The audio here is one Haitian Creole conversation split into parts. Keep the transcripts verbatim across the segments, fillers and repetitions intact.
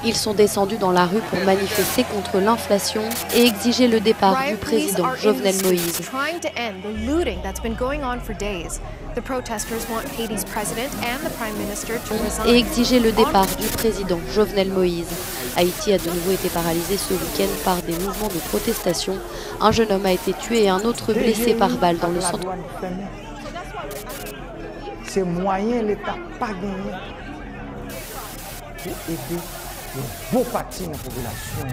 Ils sont descendus dans la rue pour manifester contre l'inflation et exiger le départ du président Jovenel Moïse. Et exiger le départ du président Jovenel Moïse. Haïti a de nouveau été paralysé ce week-end par des mouvements de protestation. Un jeune homme a été tué et un autou blese pa bal dans le centre. Se mwayen Leta pa genyen pou ede yon bon pati nan popilasyon an.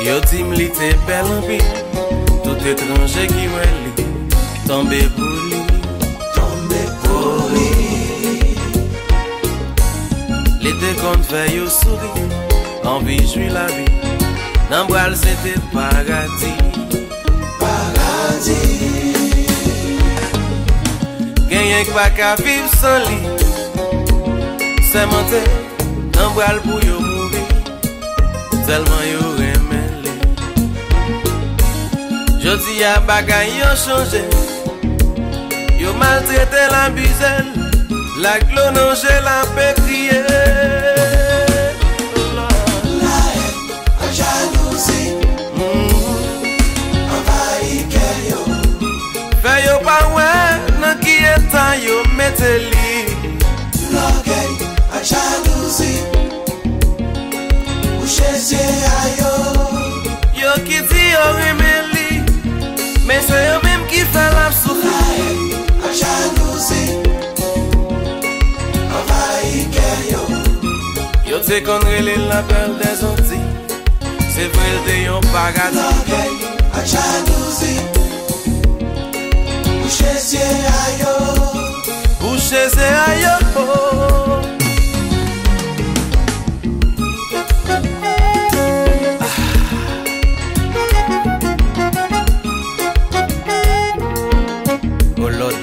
Yo di m li te bèl anpil, tout etranje ki wè li tonbe pou li. Tonbe pou li. Li te konn fè yo souri, anvi jwi lavi. Nan bra l se te paradi. Paradi. Genyen k pa ka viv san li. Sèmante nan bra l pou yo mouri. Tèlman yo renmen li. Jodi a bagay yo chanje. Yo maltrete l, abize l. Lage dlo nan je l, ape kriye. Lahèn ak jalouzi anvayi kè yo. Fè yo pa wè nan ki eta yo mete li. Lògèy ak jalouzi bouche zye a yo. Yo ki di yo renmen li, men se yo menm ki fè l ap soufri. Lahèn ak jalouzi anvayi kè yo. Yo te konn rele l la perle des Antilles. Se vre l te yon paradi. Lògèy ak jalouzi bouche zye a yo. Bouche zye a yo. Oh Lord.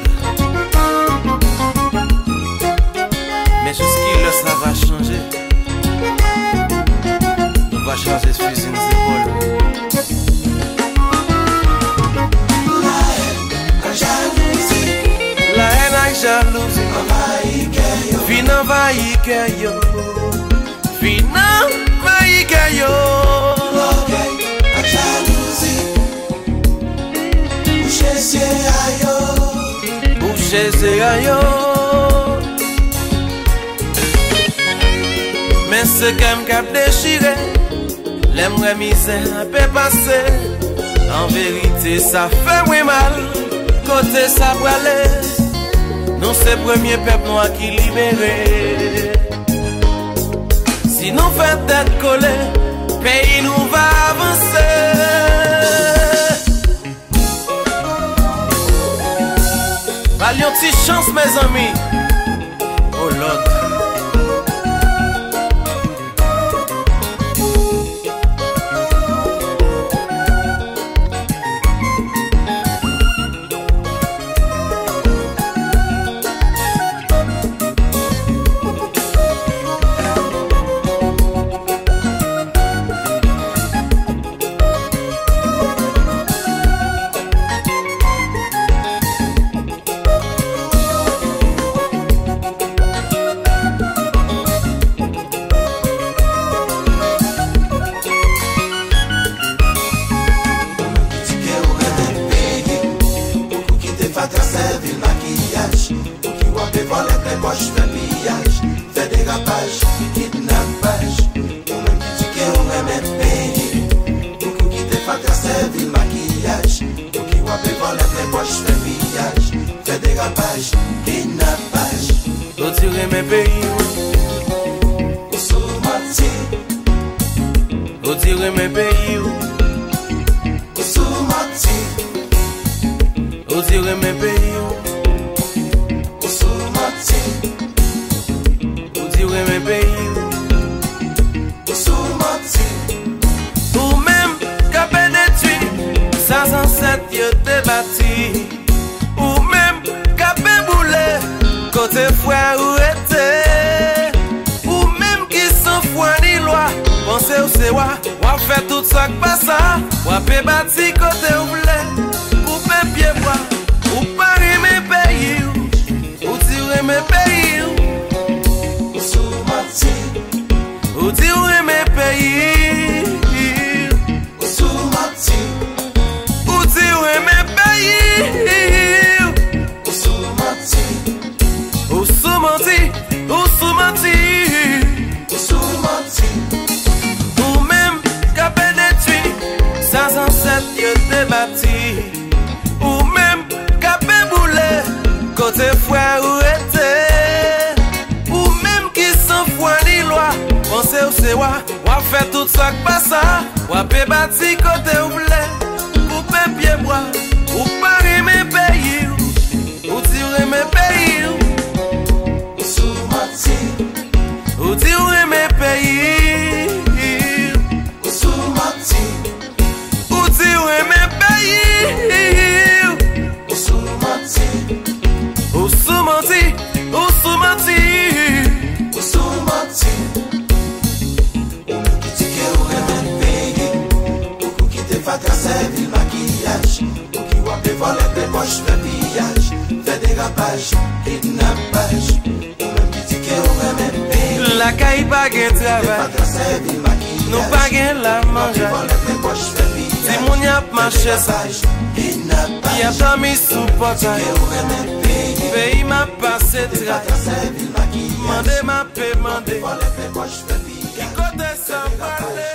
Men jiskilè sa va chanje? Nou va chanje fizi n zepòl. Lahèn ak jalouzi vin anvayi kè yo. Vin anvayi kè yo. Lògèy ak jalouzi bouche zye a yo. Bouche zye a yo. Men se kè m k ap dechire lè m wè mizè ape pase. An verite, sa fè mwen mal. Kote sa prale? Nou se premye pèp nwa ki libere. Si nou fè tèt kole, peyi nou va avanse. Ba l yon ti chans, mezanmi. Oh Lord. Ou menm ki di ke ou renmen peyi w, ou kite fatra sèvi l makiyaj. Ou ki w ape vòlè plen pòch, fè piyaj, fè derapaj, kidnapaj. Ou menm ki di ke ou renmen peyi w, ou kite fatra sèvi l makiyaj. Ou ki w ape vòlè plen pòch, fè piyaj, fè derapaj, kidnapaj. Ou di w renmen peyi w. Ou sou manti. Ou di w renmen peyi w. Ou sou manti. Ou di w renmen peyi w. Ou sou manti. Ou di w renmen peyi w. Ou sou manti. Ou menm k ape detwi sa zansèt yo te bati. Ou menm k ape boule kote frè ou rete. Sa k pa sa, w ape bati kote w vle, koupe pye bwa, ou pa renmen peyi w, ou di w renmen peyi w. Ou sou manti. Ou di w renmen peyi w. Ou sou manti. Ou di w renmen peyi w. Ou sou manti. Ou sou manti. Ou sou manti. Ou sou manti. Ou menm k ape detwi sa zansèt yo te bati. Ou menm k ape boule kote frè ou rete. Ou menm ki san fwa ni lwa, panse w se wa. W ap fè tout sa k pa sa, w ape bati kote w vle, koupe pye bwa, ou pa renmen peyi w, ou di w renmen peyi w. Ou sou manti. Ou di w renmen peyi w. Ou sou manti. Ou di w renmen peyi w. Ou sou manti. Ou sou manti. Ou sou manti. Ou sou manti. Ou menm ki di ke ou renmen peyi w, ou kite fatra sèvi l makiyaj. Ou ki w ape vòlè pen pòch, fè piyaj, fè derapaj, kidnapaj. Ou menm ki di ke ou renmen peyi w, lakay pa gen travay, fatra sèvi l makiyaj. Nou pa gen la manjay. Timoun y ap mache sou, y ap dòmi sou pòtay. Peyi m ap pase tray. Mande m ape mande, ki kote sa prale?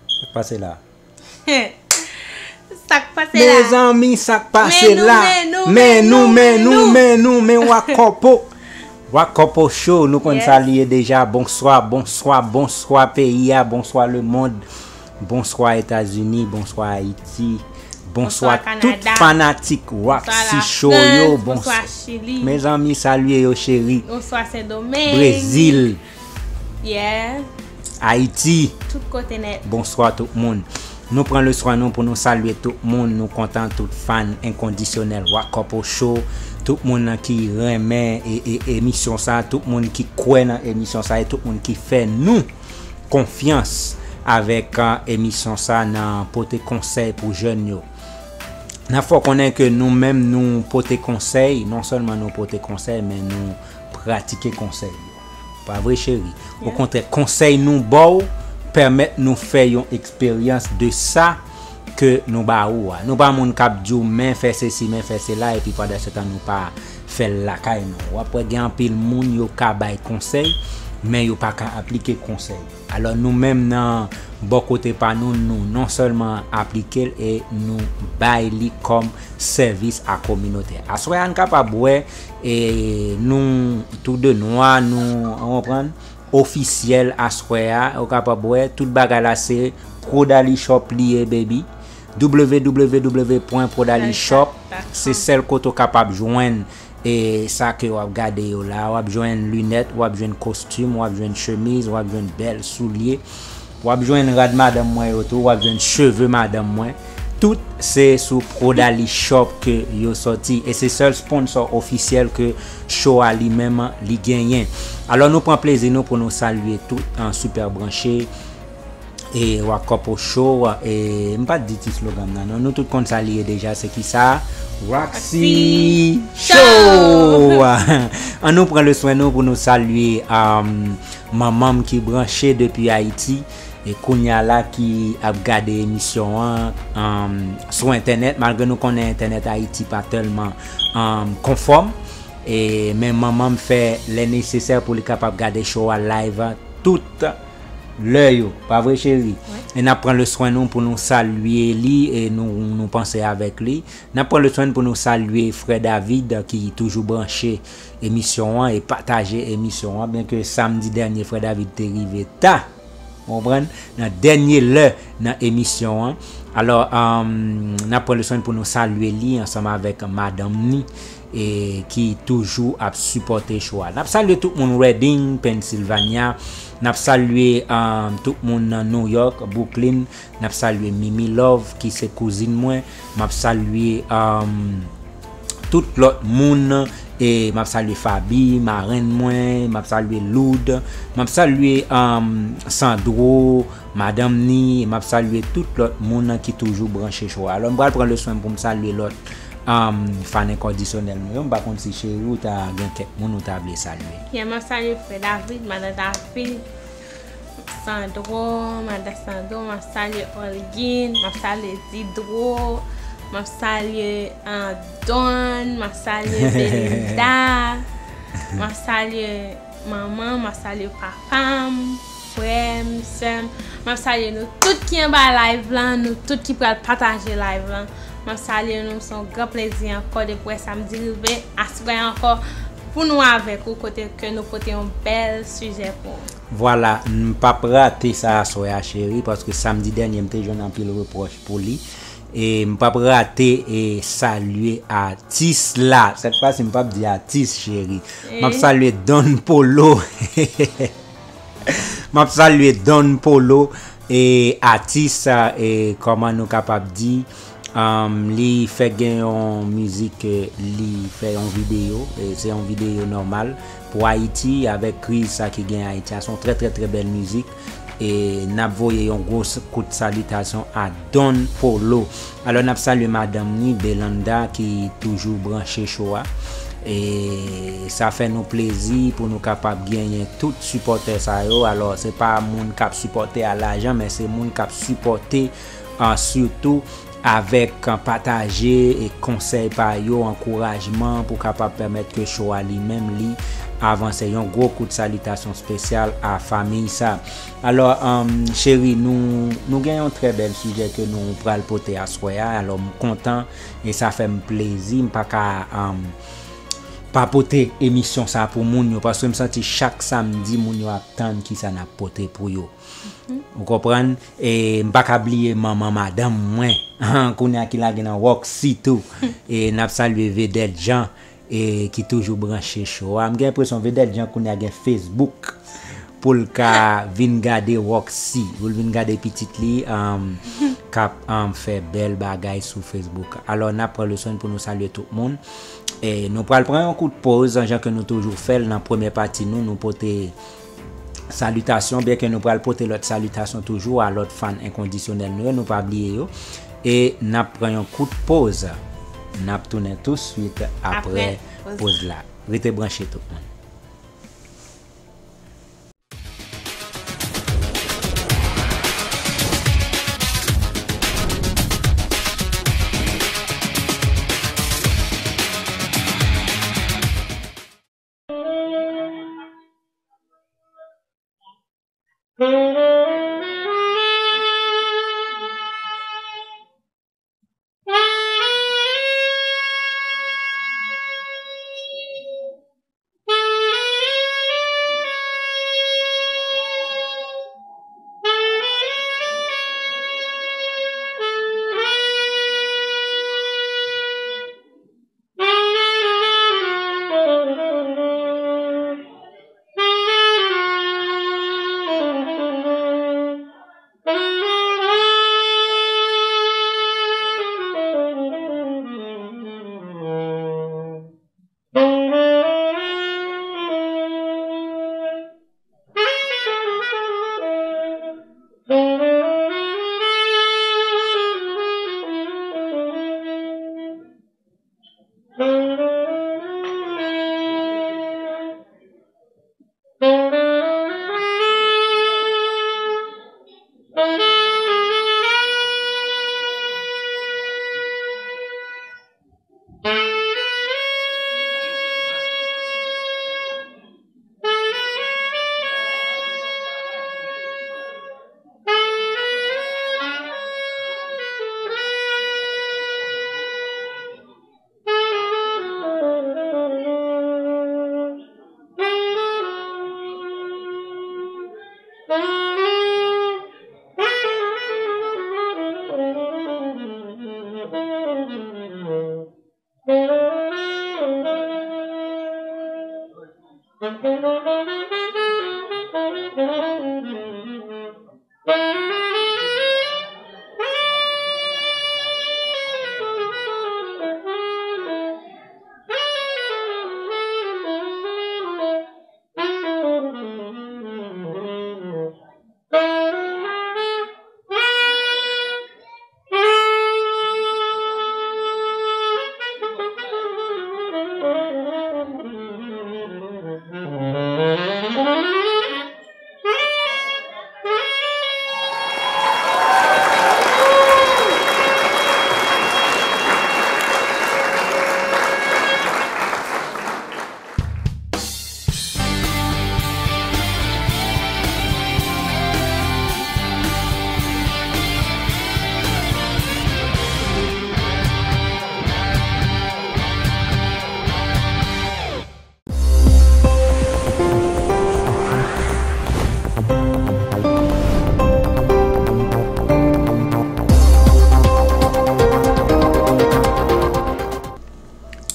Sa k pase la? Sa k pase la? Mezanmi, sa k pase la? Men nou, men nou, men nou, men nou, men Wakòpo. Wakòpo Show, nou konn sa li ye deja. Bonswa, bonswa, bonswa peyi a, bonswa lemonn, bonswa Etazini, bonswa Ayiti, bonswa tout fanatik Roxy Show yo, bonswa. Mezanmi, salye yo cheri. Bonswa Sendomeng. Brezil. Yeah. Ayiti. Tout kote nèt. Bonswa tout moun. Nou pran le swen nou pou nou salye tout moun. Nou kontan tout fan enkondisyonèl Wakòpo Show. Tout moun ki renmen e, e, emisyon sa, tout moun ki kwè nan emisyon sa e tout moun ki fè nou konfyans avèk, a, emisyon sa nan pote konsèy pou jèn yo. N ap fè w konnen ke nou menm nou pote konsèy, non sèlman nou pote konsèy, men nou pratike konsèy yo. Pa vre, cheri? Okontrè, konsèy nou ba w pèmèt nou fè yon eksperyans de sa ke nou ba ou a. Nou pa moun k ap di w, men fè sesi, men fè sela, epi pandan se tan nou pa fè l lakay nou. W ap wè gen anpil moun yo ka bay konsèy, men yo pa ka aplike konsèy. Alò, nou menm nan bò kote pa nou, nou non sèlman aplike l e nou bay li kòm sèvis a kominote. Aswè a, n kapab wè, e, nou tou de nwa, nou, ou konprann, ofisyèl aswè a, ou kapab wè, tout bagay la se Prodali Shop li ye, baby. W W W pwen prodali shop, se sèl kote w kapab jwenn e sa ke w ap gade yo la, w ap jwenn linèt, w ap jwenn kostim, w ap jwenn chemiz, w ap jwenn bèl soulye, w ap jwenn rad madanm mwen yo tou, w ap jwenn cheve madanm mwen. Tout se sou Prodali Shop ke yo sòti. E se sèl sponsò ofisyèl ke show a li menm li genyen. Alò, nou pran plezi nou pou nou salye tout, an, Super Branché, e Wakòpo Show, e m pa t di ti slogan nan, non. Nou tout konn sa li ye deja, se ki sa? Roxy Show! An nou pran le swen nou pou nou salye, um, manman m ki branche depi Ayiti, e kounya la ki ap gade emisyon an, um, sou entènèt, malgre nou konnen entènèt Ayiti pa tèlman, um, konfòm, e, men manman m fè lè nesesè pou li kapab gade show a live tout lè yo, pa vre, cheri? Wi. E n ap pran le swen nou pou nou salye li e nou, nou panse avèk li. N ap pran le swen pou nou salye frè David ki toujou branche emisyon an e pataje emisyon an, byenke samdi dènye frè David te rive ta, w konprann, nan dènye lè nan emisyon an. Alò, um, n ap pran le swen pou nou salye li ansanm avèk madanm ni e ki toujou ap sipòte show a. N ap salye tout moun Reading, Pennsylvania. N ap salye, um, tout moun nan New York, Brooklyn. N ap salye Mimi Love, ki se kouzin mwen. M ap salye, um, tout lòt moun. E m ap salye Fabi, marenn mwen. M ap salye Loud. M ap salye, um, Sandro, madanm ni. E m ap salye tout lòt moun ki toujou branche show a. Alò, m pral pran le swen pou m salye lòt, um, fan enkondisyonèl nou yo. M pa konn si cheri ou ta gen kèk moun ou ta vle salye. Yeah, m ap salye frè David, madan David, Sandro, madan Sandro, m ap salye Olgin, m ap salye Didro, m ap salye, ah, Don, m ap salye Belinda, m ap salye manman, m ap salye papa m, frè m, sè m. M ap salye nou tout ki anba live lan, nou tout ki pral pataje live lan. M ap salye nou, se yon gran plezi ankò depi wè samdi rive, aswè ankò pou nou avèk ou kote ke nou pote yon bèl sijè pou ou. Vwala, n p ap rate sa aswè a, cheri, paske samdi dènye m te jwenn anpil repwòch pou li. E m p ap rate e salye atis la. Sèt fwa si m p ap di atis, cheri. M ap salye Don Polo. M ap salye Don Polo, e atis, e kòman nou kapab di, um, li fèk gen yon mizik, e li fè yon videyo, e se yon videyo nòmal pou Ayiti avèk kriz sa ki gen Ayiti a. Se yon trè, trè, trè bèl mizik. E n ap voye yon gwo s-, kout salitasyon a Don Polo. Alò, n ap salye madanm ni, Belanda, ki toujou branche show a. E sa fè nou plezi pou nou kapab genyen tout sipòtè sa yo. Alò, se pa moun k ap sipòte a lajan, men se moun k ap sipòte, ah, sitou avèk, ah, pataje e konsèy pa yo, ankourajman pou kapab pèmèt ke show a li menm li avanse. Yon gwo kout salitasyon espesyal a fanmi sa. Alò, um, cheri, nou, nou gen yon trè bèl sijè ke nou pral pote aswè a. Alò, m kontan e sa fè m plezi. M pa ka, um, pa pote emisyon sa pou moun yo, paske m santi chak samdi moun yo ap tann kisa n ap pote pou yo. Ou konprann? E m pa ka bliye manman madanm mwen, kounye a ki lage nan Roxy tou. E n ap salye Vedèt Jean, e ki toujou branche show a. M gen enpresyon Vedèt Jean kounye a gen Facebook pou l ka vin gade Roxy, pou l vin gade pitit li, um, k ap, um, fè bèl bagay sou Facebook. Alò, n ap pran le swen pou nou salye tout moun. E nou pral pran yon kout poz, jan ke nou toujou fè l nan premyè pati nou, nou pote salitasyon, byenke nou pral pote lòt salitasyon toujou a lòt fan enkondisyonèl nou yo, nou pa bliye yo. E n ap pran yon kout poz. N ap tounen touswit apre poz la. Rete branche tout moun.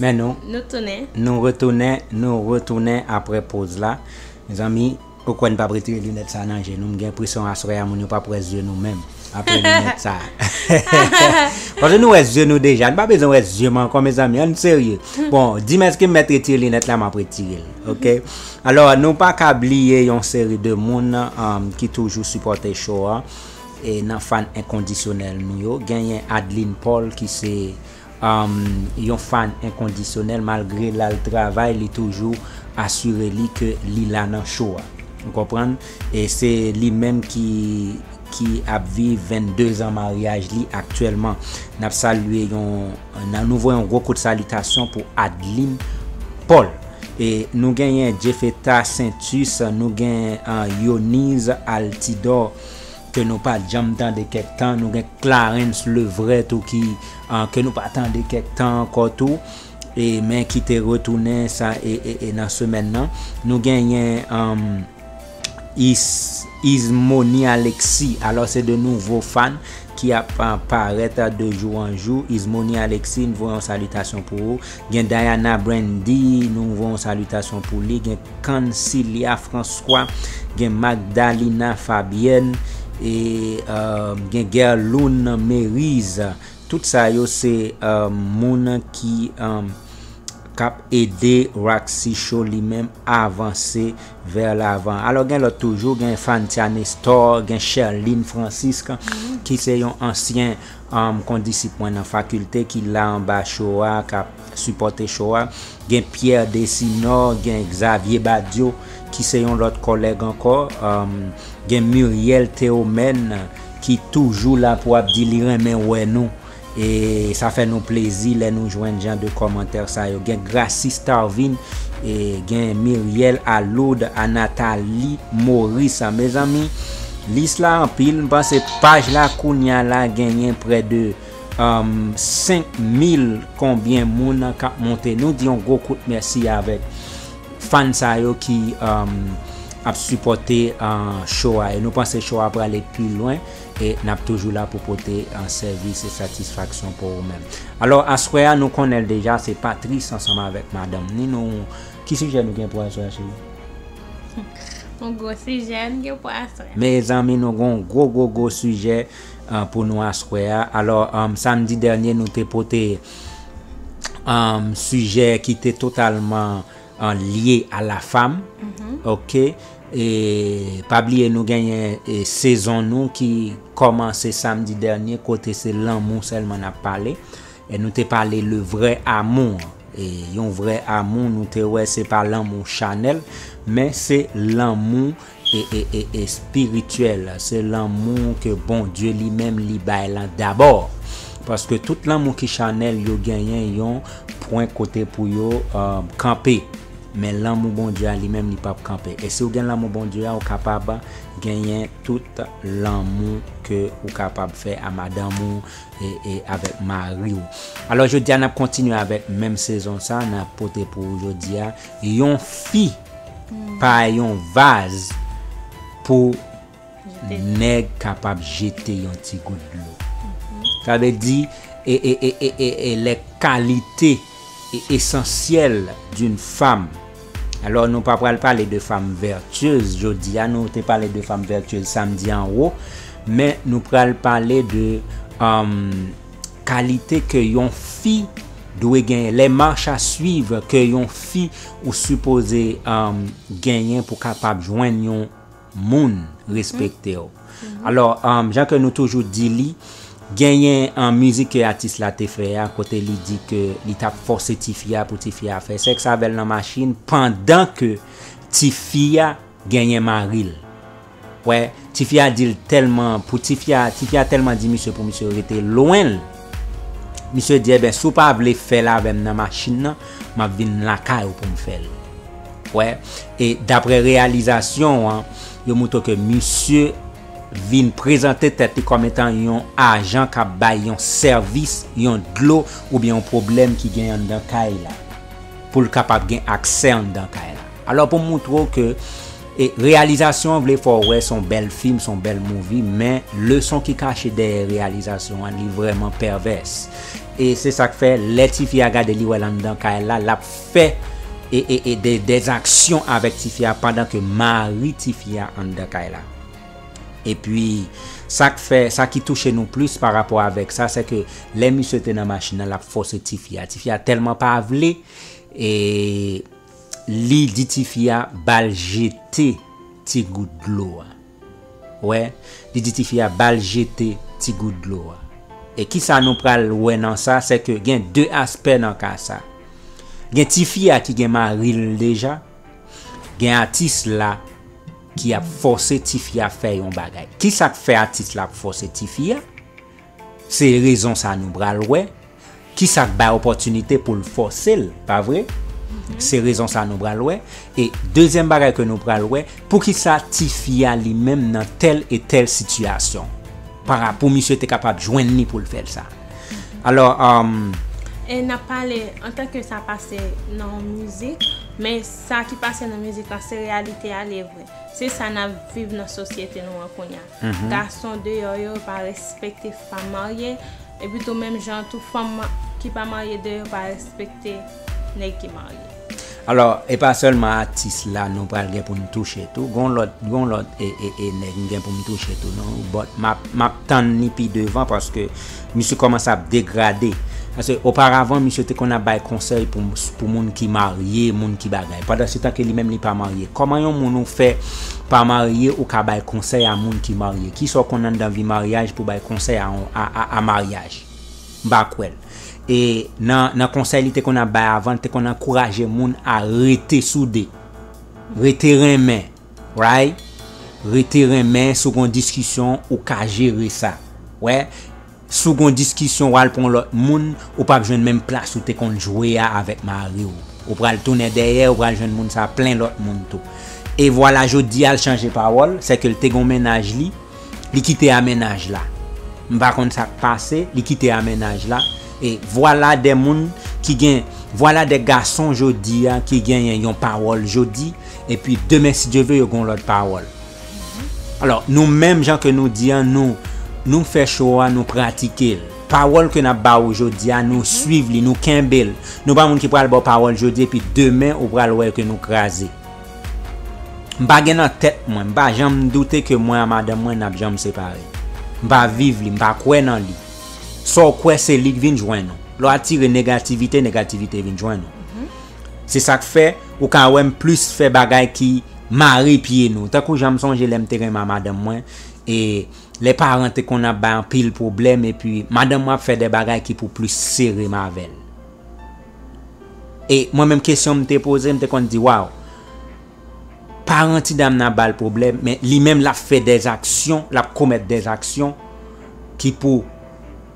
Men nou, nou tounen. Nou retounen, nou retounen apre poz la. Mezanmi, ou kwè n p ap retire linèt sa nan je nou? M gen enpresyon aswè a moun yo p ap wè zye nou menm apre linèt sa. Paske nou wè zye nou deja, n pa bezwen wè zye m ankò, mezanmi, ann serye. Bon, di m èske m mèt retire linèt la, m ap retire l, oke? Alò, nou pa ka bliye yon seri de moun um, ki toujou sipòte show a e nan fan enkondisyonèl nou yo. Genyen Adeline Paul ki se um, yon fan enkondisyonèl, malgre l al travay, li toujou asire li ke li la nan show a. Ou konprann? E se li menm ki ki ap viv venndezan maryaj li aktyèlman. N ap salye yon, n a, nou voye yon gwo kout salitasyon pou Adeline Paul. E nou genyen Jeffeta Saintus, nou gen uh, Yoniz Altidor, ke nou pa janm tande kèk tan, nou gen Clarence Levret tou ki uh, ke nou pa tande kèk tan ankò tou. E men ki te retounen sa e, e, e nan semèn nan. Nou genyen um, Is, Ismony Alexis. Alò, se de nouvo fan ki ap uh, parèt de jou an jou. Ismony Alexis, nou voye yon salitasyon pou ou. Gen Diana Brandy, nou voye yon salitasyon pou li. Gen Cancilia François, gen Magdalena Fabienne, e uh, gen Gerloune Meriz. Tout sa yo se um, moun ki um, k ap ede Roxy Show li menm avanse vè lavan. Alò, gen lòt toujou, gen Fantia Nestor, gen Sherline Francisque, ki se yon ansyen um, kondisip mwen nan fakilte, ki la anba show a, k ap sipòte show a. Gen Pierre Desinor, gen Xavier Badio, ki se yon lòt kòlèg ankò. Um, gen Muriel Théomène, ki toujou la pou ap di li renmen wè nou. E sa fè nou plezi lè nou jwenn jan de kòmantè sa yo. Gen Gracie Starvin, e gen Miriel Aloud, a Nathalie Maurice. Mezanmi, lis la anpil. M panse paj la kounya la genyen prè de um, senk mil konbyen moun k ap monte. Nou di yon gwo kout mèsi avèk fan sa yo ki um, ap sipòte uh, show a. E nou panse show a prale pi lwen e n ap toujou la pou pote uh, sèvis e satisfaksyon pou ou menm. Alò, aswè a, nou konnen l deja, se Patrice ansanm avèk madanm ni. Nou, ki sijè nou gen pou aswè a, cheri? Yon gwo sijè n gen pou aswè. Mezanmi, nou gen yon gwo, gwo, gwo sijè uh, pou nou aswè a. Alò, um, samdi dènye, nou te pote um, sijè ki te totalman uh, lye a la fam. Oke? E pa bliye, nou genyen e, sezon nou ki kòmanse samdi dènye, kote se lanmou sèlman n ap pale. E nou te pale le vrai amour. E yon vrè amou, nou te wè, se pa lanmou chanèl, men se lanmou e, e, e, e espirityèl. Se lanmou ke Bondye li menm li bay lan dabò. Paske tout lanmou ki chanèl, yo genyen yon pwen kote pou yo uh, kanpe. Men lanmou Bondye a li menm, li p ap kanpe. E si w gen lanmou Bondye a, ou kapab genyen tout lanmou ke ou kapab fè a madanm ou, e, e avèk mari w. Alò, jodi a, n ap kontinye avèk menm sezon sa, n ap pote pou ou jodi a, yon fi pa yon vaz pou nèg kapab jete yon ti gout dlo. Sa vle di, e, e, e, e, e, e les qualités e, essentielles d'une femme. Alò, nou pa pral pale de femme vertueuse jodi a, nou te pale de femme vertueuse samdi anwo, men nou pral pale de um, kalite ke yon fi dwe genyen, les marches à suivre ke yon fi ou sipoze um, genyen pou kapab jwenn yon moun respekte w. Alò, um, jan ke nou toujou di li, genyen an mizik ke atis la te fè a, kote li di ke li t ap fòse tifi a pou tifi a fè sèks avè l nan machin, pandan ke tifi a genyen mari l. Wè, tifi a di l tèlman, pou tifi a, tifi a tèlman di misye pou misye rete lwen l. Misye di, ebyen, si w pa vle fè l avè m nan machin nan, m ap vin lakay ou pou m fè l. Wè, e daprè reyalizasyon an, yo montre ke misye vin prezante tèt li kòm etan yon ajan k ap bay yon sèvis, yon dlo, oubyen yon pwoblèm ki gen anndan kay la, pou l kapab gen aksè anndan kay la. Alò, pou montre w ke E reyalizasyon an vle fè w wè se yon bèl fim, se yon bèl movie, men leson ki kache dèyè reyalizasyon an, li vrèman pèvès. E se sa k fè, lè tifi a gade li wè l anndan kay la, l ap fè e, e, e de, des aksyon avèk tifi a pandan ke mari tifi a anndan kay la. Epi, sa k fè, sa ki touche nou plis pa rapò avèk sa, se ke lè misye te nan machin nan, l ap fòse tifi a. Tifi a tèlman pa vle, e li di tifi a ba l jete ti gout dlo a. Wè, li di tifi a ba l jete ti gout dlo a. E kisa nou pral wè nan sa, se ke gen de aspè nan ka sa. Gen tifi a ki gen mari l deja, gen atis la ki ap fòse tifi a fè yon bagay. Kisa k fè atis la ap fòse tifi a? Se rezon sa nou pral wè. Kisa k bay opòtinite pou l fòse l, pa vre? Se rezon sa nou pral wè. E dezyèm bagay ke nou pral wè, poukisa tifi a li menm nan tèl e tèl sitiyasyon? Para pou misye te kapab jwenn li pou l fè l sa. Alò, um, E n ap pale antanke sa pase nan yon mizik, men sa ki pase nan mizik la se reyalite a li ye vre. Se sa n ap viv nan sosyete nou an kounye a. Gason deyò yo pa respekte fanm marye, epi tou menm jan tou fanm ki pa marye deyò pa respekte nèg ki marye. Alò, e pa sèlman atis la nou pral gen pou n touche tou. Gon lòt, gon lòt e, e, e nèg m gen pou m touche tou non. But m ap, m ap tann li pi devan paske misye kòmanse ap degrade. Paske oparavan misye te konn ap bay konsèy pou, pou moun ki marye, moun ki bagay. Pandan se tan ke li menm li pa marye. Kòman yon moun ou fè pa marye ou ka bay konsèy a moun ki marye? Kisa w konn anndan vi maryaj pou bay konsèy a, a, a, a maryaj? M pa kwè l. E nan, nan konsèy li te konn ap bay avan, li te konn ankouraje moun a rete soude, rete renmen, right? Rete renmen, si w gon diskisyon, ou ka jere sa. Wè, si w gon diskisyon, w al pran lòt moun, ou p ap jwenn menm plas ou te konn jwe a avèk mari w. Ou pral tounen dèyè, ou pral jwenn moun sa plen lòt moun tou. E vwala, jodi a, l chanje pawòl, sèke l te gon mennaj li, li kite a mennaj la. M pa konn sa k pase, li kite a mennaj la. E vwala de moun ki gen, vwala de gason jodi a ki genyen yon pawòl jodi, epi demen, si Dye ve, yo gen yon lòt pawòl. Alò, nou menm jan ke nou di an, nou, nou fè cho a, nou pratike l. Pawòl ke n ap ba ou jodi a, nou swiv li, nou kenbe l. Nou pa moun ki pral ba w pawòl jodi, epi demen, ou pral wè ke nou kraze. M pa gen nan tèt mwen, m pa janm doute ke mwen a madanm mwen n ap janm separe. M pa viv li, m pa kwè nan li. Sa w kwè se li k vin jwenn ou. Lè w atire negativite, negativite vin jwenn ou. Se sa k fè ou ka wè m plis fè bagay ki mare pye nou. Tankou jan m sonje lè m te renmen a madanm mwen, e lè paran te konn ap bay anpil pwoblèm, epi madanm mwen ap fè de bagay ki pou plis sere m avè l. E mwen menm kesyon m te poze, m te konn di, waw, paran ti dam nan ap ba l pwoblèm, men li menm l ap fè dèzaksyon, l ap komèt dèzaksyon ki pou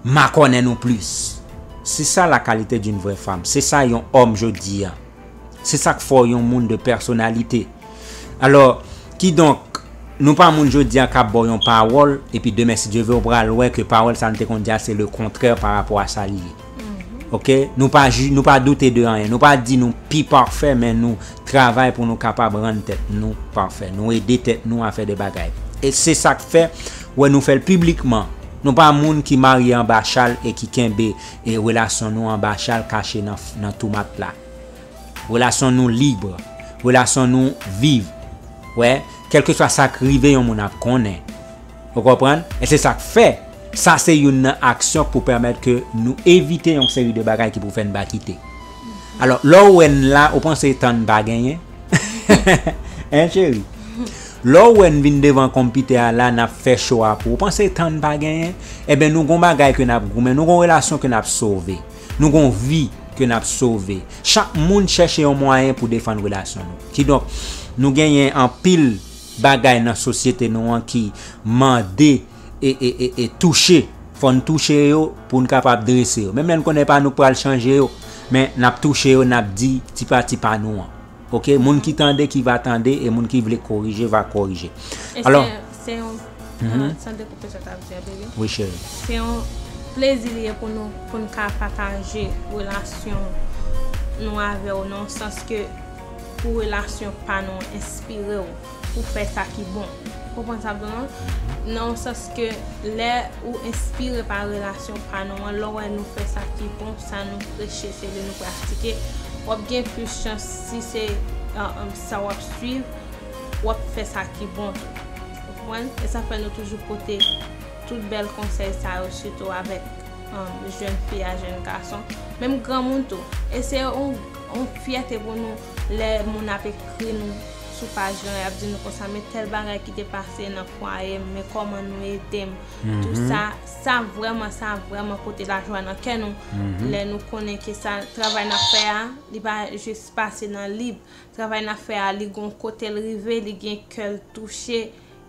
makònen nou plis. Se sa la qualité d'une vraie femme. Se sa yon òm jodi a. Se sa k fè w yon moun de pèsonalite. Alò, kidonk, nou pa moun jodi a k ap ba w yon pawòl, epi demen, si Dye ve, ou pral wè ke pawòl sa n te konn di a, se le kontrè pa rapò a sa li ye. Oke? Nou pa, nou pa doute de anyen. Nou pa di nou pi pafè, men nou travay pou nou kapab rann tèt nou pafè. Nou ede tèt nou a fè de bagay. E se sa k fè, wè nou fè l piblikman. Nou pa moun ki marye anba chal e ki kenbe e relasyon nou anba chal kache nan, nan tou matla. Relasyon nou lib. Relasyon nou viv. Wè, kèlkeswa sa k rive yon moun ap konnen. Ou konprann? E se sa k fè, sa se youn nan aksyon k pou pèmèt ke nou evite yon seri de bagay ki pou fè n ba kite. Alò, lè w wè n la, ou panse tan n pa genyen? Hein, cheri? Lè w wè n vin devan konpitè a la, n ap fè cho a pou ou. Ou panse tan n pa genyen? Enben, nou gon bagay ke n ap goumen, nou gon relasyon ke n ap sove. Nou gon vi ke n ap sove. Chak moun chèche yon mwayen pou defann relasyon nou. Kidonk, nou genyen anpil bagay nan sosyete nou an ki mande e, e, e, e touche. Fò n touche yo pou n kapab drese yo. Menm lè n konnen pa nou k pral chanje yo, men n ap touche yo, n ap di ti pa ti pa nou an. Oke? Moun ki tande, ki va tande, e moun ki vle korije, va korije. Alò, se yon, mhm, san dekoupe sa w t ap di a, bebe. Wi, cheri. Se yon plezi li ye pou nou, pou n ka pataje relasyon nou avè w, nan sans ke pou relasyon pa nou enspire w. ou fè sa ki bon. Ou konprann sa m di w lan? Nan yon sans ke lè ou enspire pa relasyon pa nou an, lè w wè nou fè sa ki bon, sa nou preche, se li nou pratike, w ap gen plis chans si se, uh, um, sa w ap swiv, w ap fè sa ki bon tou. Ou konprann? E sa fè nou toujou pote tout bèl konsèy sa yo, sitou avèk, um, jèn fi a, jèn gason, menm granmoun tou. E se yon, yon fyète pou nou lè moun ap ekri nou sou paj lan, y ap di nou konsa, men tèl bagay ki te pase nan fwaye m, men kòman nou ede m. Tou sa, sa vrèman, sa vrèman pote lajwa nan kè nou. Lè nou konnen ke sa, travay n ap fè a, li pa jis pase nan lib. Travay n ap fè a, li gon kote l rive, li gen kè l touche.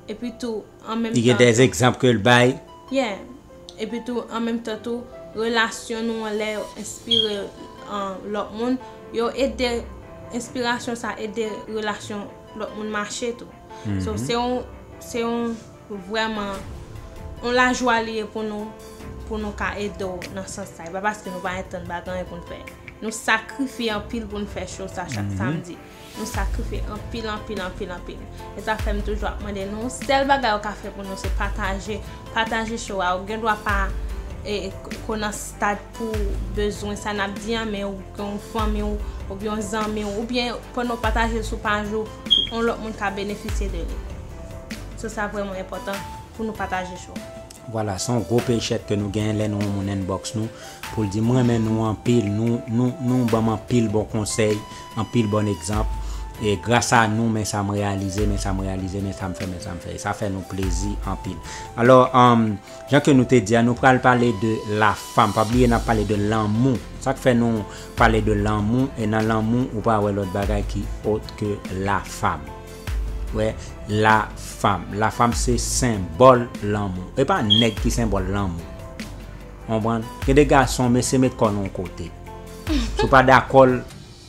Epi tou, an menm tan. Li gen de egzanp ke l bay. Yeah. Epi tou, an menm tan tou, relasyon nou an lè yo enspire, uh, lòt moun, yo ede, enspirasyon sa ede relasyon lòt moun mache tou. So, se yon, se yon vrèman, yon lajwa li ye pou nou, pou nou ka ede w nan sans sa. E pa paske nou pa entann pa gen anyen pou n fè. Nou sakrifye anpil pou n fè show sa chak samdi. Nou sakrifye anpil, anpil, anpil, anpil. E sa fè m toujou ap mande nou, sèl bagay ou ka fè pou nou, se pataje, pataje show a. Ou gen dwa pa, e, ko nan stad pou bezwen sa n ap di an, men ou gen yon fanmi w, oubyen yon zanmi w, oubyen pandan w pataje l sou paj ou, yon lòt moun ka benefisye de li. So, sa vrèman enpòtan pou nou pataje show. Vwala, se yon gwo pechèt ke nou genyen lè nou yon moun inbox nou, pou l di, "M renmen nou anpil, nou, nou, nou ban m anpil bon konsèy, anpil bon egzanp. E gras a nou, men sa m reyalize, men sa m reyalize, men sa m fè, men sa m fè." E sa fè nou plezi anpil. Alò, um, jan ke nou te di a, nou pral pale de la femme. Pa bliye, n ap pale de lanmou. Sa k fè nou pale de lanmou, e nan lanmou, ou pa wè lòt bagay ki ot ke la femme. Wè, la femme. La femme se senbòl lanmou. E pa nèg ki senbòl lanmou. Konprann? Gen de gason, mesye met kò nou yon kote. Si w pa dakò l,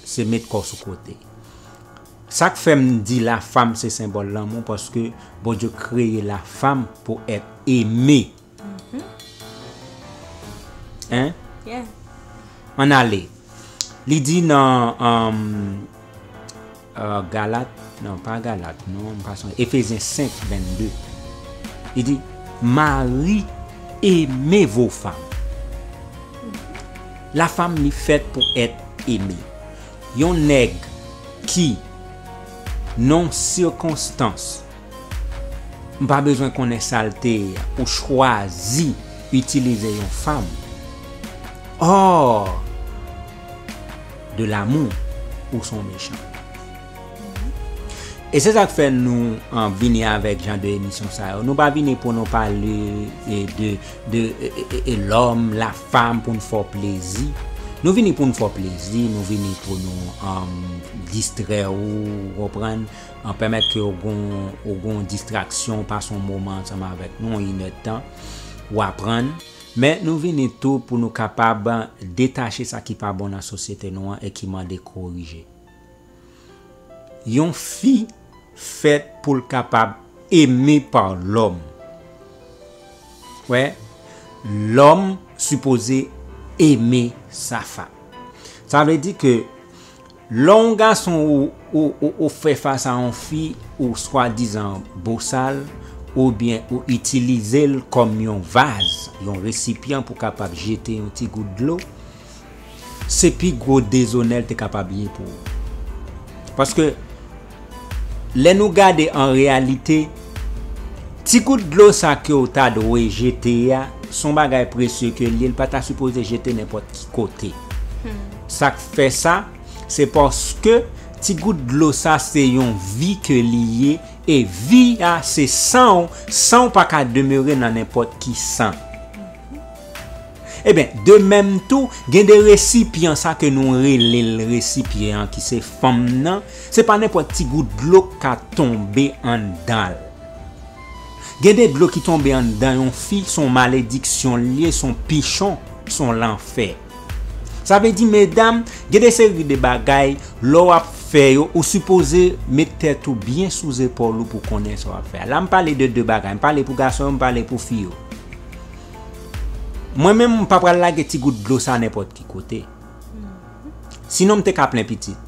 se met kò sou kote. Sa k fè m di la femme se senbòl lanmou, paske Bondye kreye la femme pour être aimée. Hein? Yeah. Ann ale. Li di nan, um, uh, Galat, non, pa Galat, non, m pa sonje, Efezyen senk vennde. Li di, "Mari, aimez vos femmes." La femme li fèt pou èt eme. Yon nèg ki, nan sikonstans, m pa bezwen konnen sa l te ye, ou chwazi itilize yon fanm hors de l'amour, ou se yon mechan. E se sa k fè nou, an, vini avèk jan de emisyon sa yo. Nou pa vini pou nou pale, e, de, de, e, e, e, e, lòm, la fam, pou n fè w plezi. Nou vini pou n fè w plezi, nou vini pou nou, um, distrè w, ou konprann, an, pèmèt ke w gon, w gon distraksyon, w pase yon moman ansanm avèk nou, yon inèdtan, w aprann. Men nou vini tou pou nou kapab detache sa ki pa bon nan sosyete nou an e ki mande korije. Yon fi fèt pou l kapab eme pa lòm. Wè, lòm sipoze eme sa fam. Sa vle di ke lè yon gason ou, ou, ou, ou fè fas a yon fi, ou swadizan bosal, oubyen ou itilize l kòm yon vaz, yon resipyan pou kapab jete yon ti gout dlo, se pi gwo dezonè l te kapab ye pou ou. Paske, lè nou gade an reyalite, ti gout dlo sa ke w ta dwe jete a, se yon bagay presye ke l ye, l pa ta sipoze jete nenpòt ki kote. Hmm. Sa k fè sa, se paske ti gout dlo sa se yon vi ke li ye, e vi a se san w, san w pa ka demere nan nenpòt ki san. Ebyen, de menm tou, gen de resipyan sa ke nou rele l resipyan an ki se fanm nan, se pa nenpòt ti gout dlo k ka tonbe anndan l. Gen de dlo ki tonbe anndan yon fi, se yon malediksyon l ye, se yon pichon, se yon lanfè. Sa vle di, medam, gen de seri de bagay, lè w ap fè yo, ou sipoze met tèt ou byen sou zepòl ou pou konnen sa w ap fè a. La, m pale de de bagay, m pale pou gason yo, m pale pou fi yo. Mwen menm, m pa pral lage ti gout dlo sa nenpòt ki kote. Sinon, m te ka plen pitit.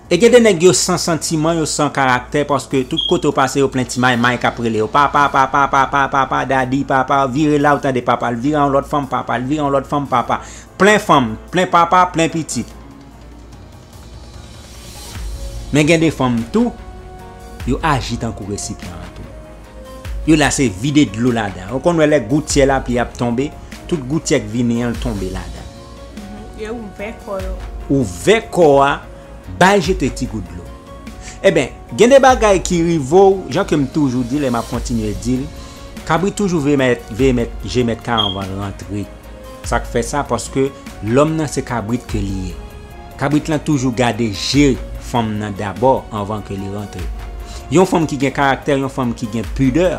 E gen de nèg yo san santiman, yo san karaktè, paske tout kote w pase, yo plen ti may may k ap rele yo, papa, papa, papa, papa, dadi, papa, vire la, ou tande papa l vire yon lòt fanm, papa l vire yon lòt fanm, papa. Plen fanm, plen papa, plen pitit. Men gen de fanm tou, yo aji tankou resipyan an tou. Yo la se vide dlo ladan. Ou konn wè lè goutyè lapli ap tonbe, tout goutyè k vini an l tonbe ladan. Yo ouvè kò yo. Ouvè kò a, bay jete ti gout dlo. Ebyen, gen de bagay ki rive w, jan ke m toujou di l e m ap kontinye di l, kabrit toujou veye mèt, veye mèt, je mèt kay anvan l rantre. Sa k fè sa? Paske lòm nan se kabrit ke li ye. Kabrit lan toujou gade je fanm nan dabò anvan ke li rantre. Yon fanm ki gen karaktè, yon fanm ki gen pidè,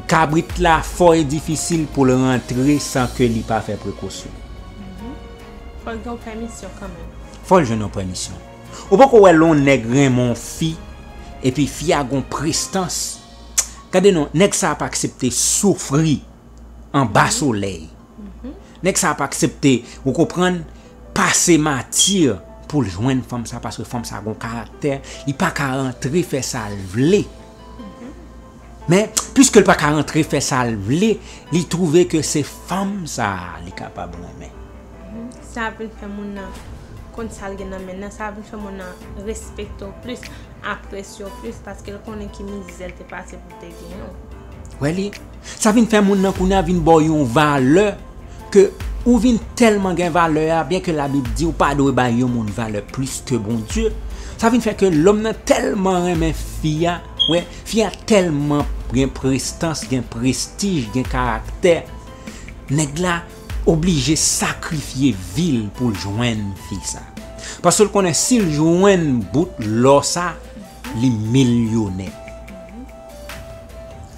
kabrit la fò e difisil pou l rantre san ke li pa fè prekosyon. Fò l gen yon pèmisyon kanmenm. Fò l jwenn yon pèmisyon. Ou poko wè lè yon nèg renmen yon fi, epi fi a gon prestans. Gade non, nèg sa ap aksepte soufri anba solèy. Nèg sa ap aksepte, ou konprann, pase mati pou l jwenn fanm sa, paske fanm sa gon karaktè, li pa ka rantre fè sa l vle. Men, piske l pa ka rantre fè sa l vle, li twouve ke se fanm sa a li kapab renmen. Sa vin fè moun nan konn sa l gen nan men nan, sa vin fè moun nan respekte w plis, apresye w plis, paske l konnen ki mizè l te pase pou l te genyen w. Wè li, sa vin fè moun nan kounye a vin ba w yon valè ke ou vin tèlman gen valè a, byen ke Labib di ou pa dwe bay yon moun valè plis ke Bondye. Sa vin fè ke lòm nan tèlman renmen fi a, wè, fi a tèlman gen prestans, gen prestij, gen karaktè. Nèg la oblije sakrifye vi l pou l jwenn fi sa. Paske l konnen si l jwenn bout lò sa, li milyonè.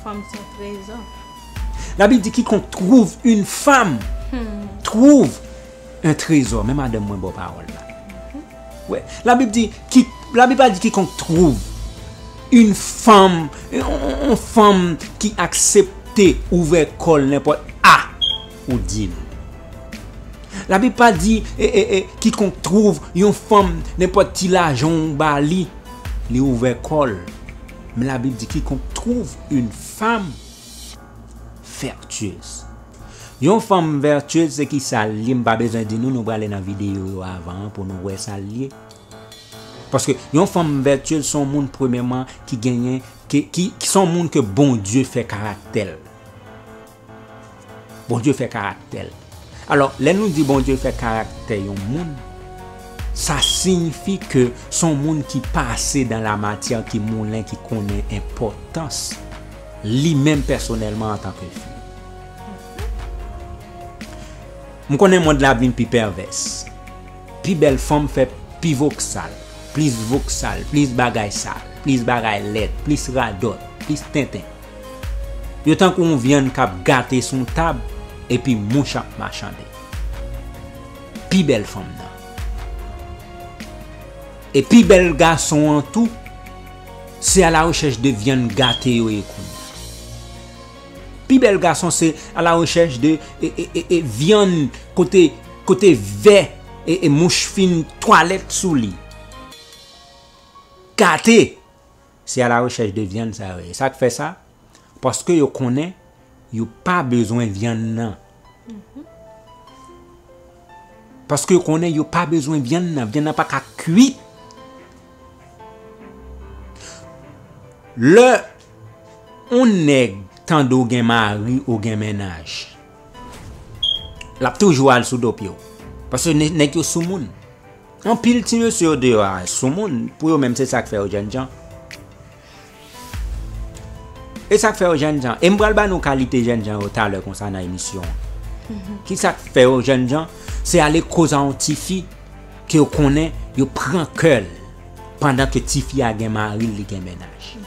Fanm se yon trezò. Labib di, quiconque trouve une femme trouve un trésor. Men madanm mwen ba w pawòl la. Wè, Labib di, ki, Labib pa di quiconque trouve une femme, yon, yon, yon fanm ki aksepte ouvè kò l nenpòt a ou di l. Labib pa di, e, e, e, quiconque trouve yon fanm, nenpòt ti lajan ou ba li, li ouvè kò l. Men Labib di, quiconque trouve une femme vertueuse. Yon fanm vertueuse, se ki sa l ye? M pa bezwen di nou, nou prale nan videyo yo avan an pou nou wè sa l ye. Paske yon fanm vertueuse se yon moun, premyèman, ki genyen, ki, ki, ki se yon moun ke Bondye fè karaktè l. Bondye fè karaktè l. Alò, lè nou di Bondye fè karaktè yon moun, sa siyifi ke se yon moun ki pase dan la matyè, ki moulen, ki konnen enpòtans li menm pèsonèlman antanke fi. M konnen mond la ap vin pi pèvès. Pi bèl fanm fè pi voksal, plis voksal, plis bagay sal, plis bagay lèd, plis radòt, plis tenten. Yo tankou yon vyann k ap gate sou yon tab, epi mouch ap machande. Pi bèl fanm nan. E pi bèl gason an tou, se a la rechèch de vyann gate yo ye kounye a. Pi bèl gason se a la rechèch de, e, e, e, e, vyann kote, kote vè e, e mouch fin twalèt sou li. Gate, se a la rechèch de vyann sa yo ye. Sa k fè sa? Paske yo konnen yo pa bezwen vyann nan. Paske yo konnen yo pa bezwen vyann nan. Vyann nan pa ka kwit. Lè yon nèg tande w gen mari, ou gen mennaj, l ap toujou al sou do pye w. Paske nè-, nèg yo soumoun. Anpil ti mesye yo deyò a soumoun, pou yo menm se sa k fè yo jènjan. E sa k fè yo jènjan. E m pral ba nou kalite jènjan yo talè konsa nan emisyon an. Ki sa k fè yo jènjan? Se ale koz a yon tifi ke yo konnen yo pran kè l pandan ke tifi a gen mari l, li gen mennaj.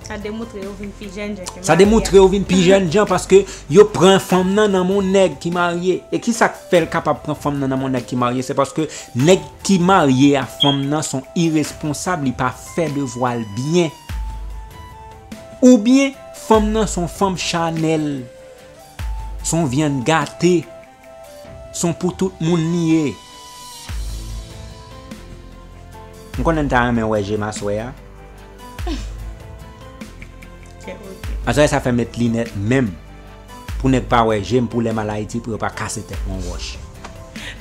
Sa demontre yo vin pi jènjan ke marye a. Sa demontre yo vin pi jènjan paske yo pran fanm nan nan men yon nèg ki marye. E ki sa k fè l kapab pran fanm nan nan men yon nèg ki marye? Se paske nèg ki marye a fanm nan se yon iresponsab, li pa fè devwa l byen. Oubyen fanm nan se yon fanm chanèl, se yon vyann gate, se yon pou tout moun li ye. M konnen n ta renmen wè je m aswè a. Aswè sa fè met linèt menm. Pou nèg pa wè je m, pou lè m al Ayiti, pou yo pa kase tèt mwen wòch.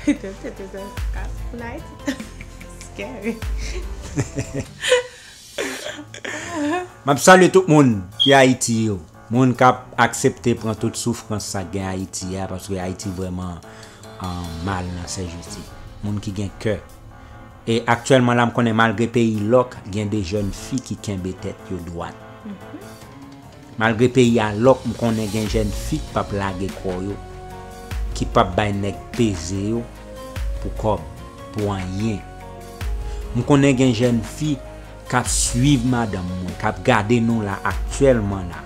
Tèt ou kase pou Ayiti. Scary. M ap salye tout moun ki Ayiti yo. Moun k ap aksepte pran tout soufrans sa k gen Ayiti a, paske Ayiti vrèman, ah, mal nan sèjousi. Moun ki gen kè. E aktyèlman la, m konnen malgre peyi lòk, gen de jèn fi ki kenbe tèt yo dwat. Malgre peyi a lòk, m konnen gen jèn fi k p ap lage kò yo, ki p ap bay nèg peze yo pou kòb, pou anyen. M konnen gen jèn fi k ap swiv madanm mwen, k ap gade nou la aktyèlman la,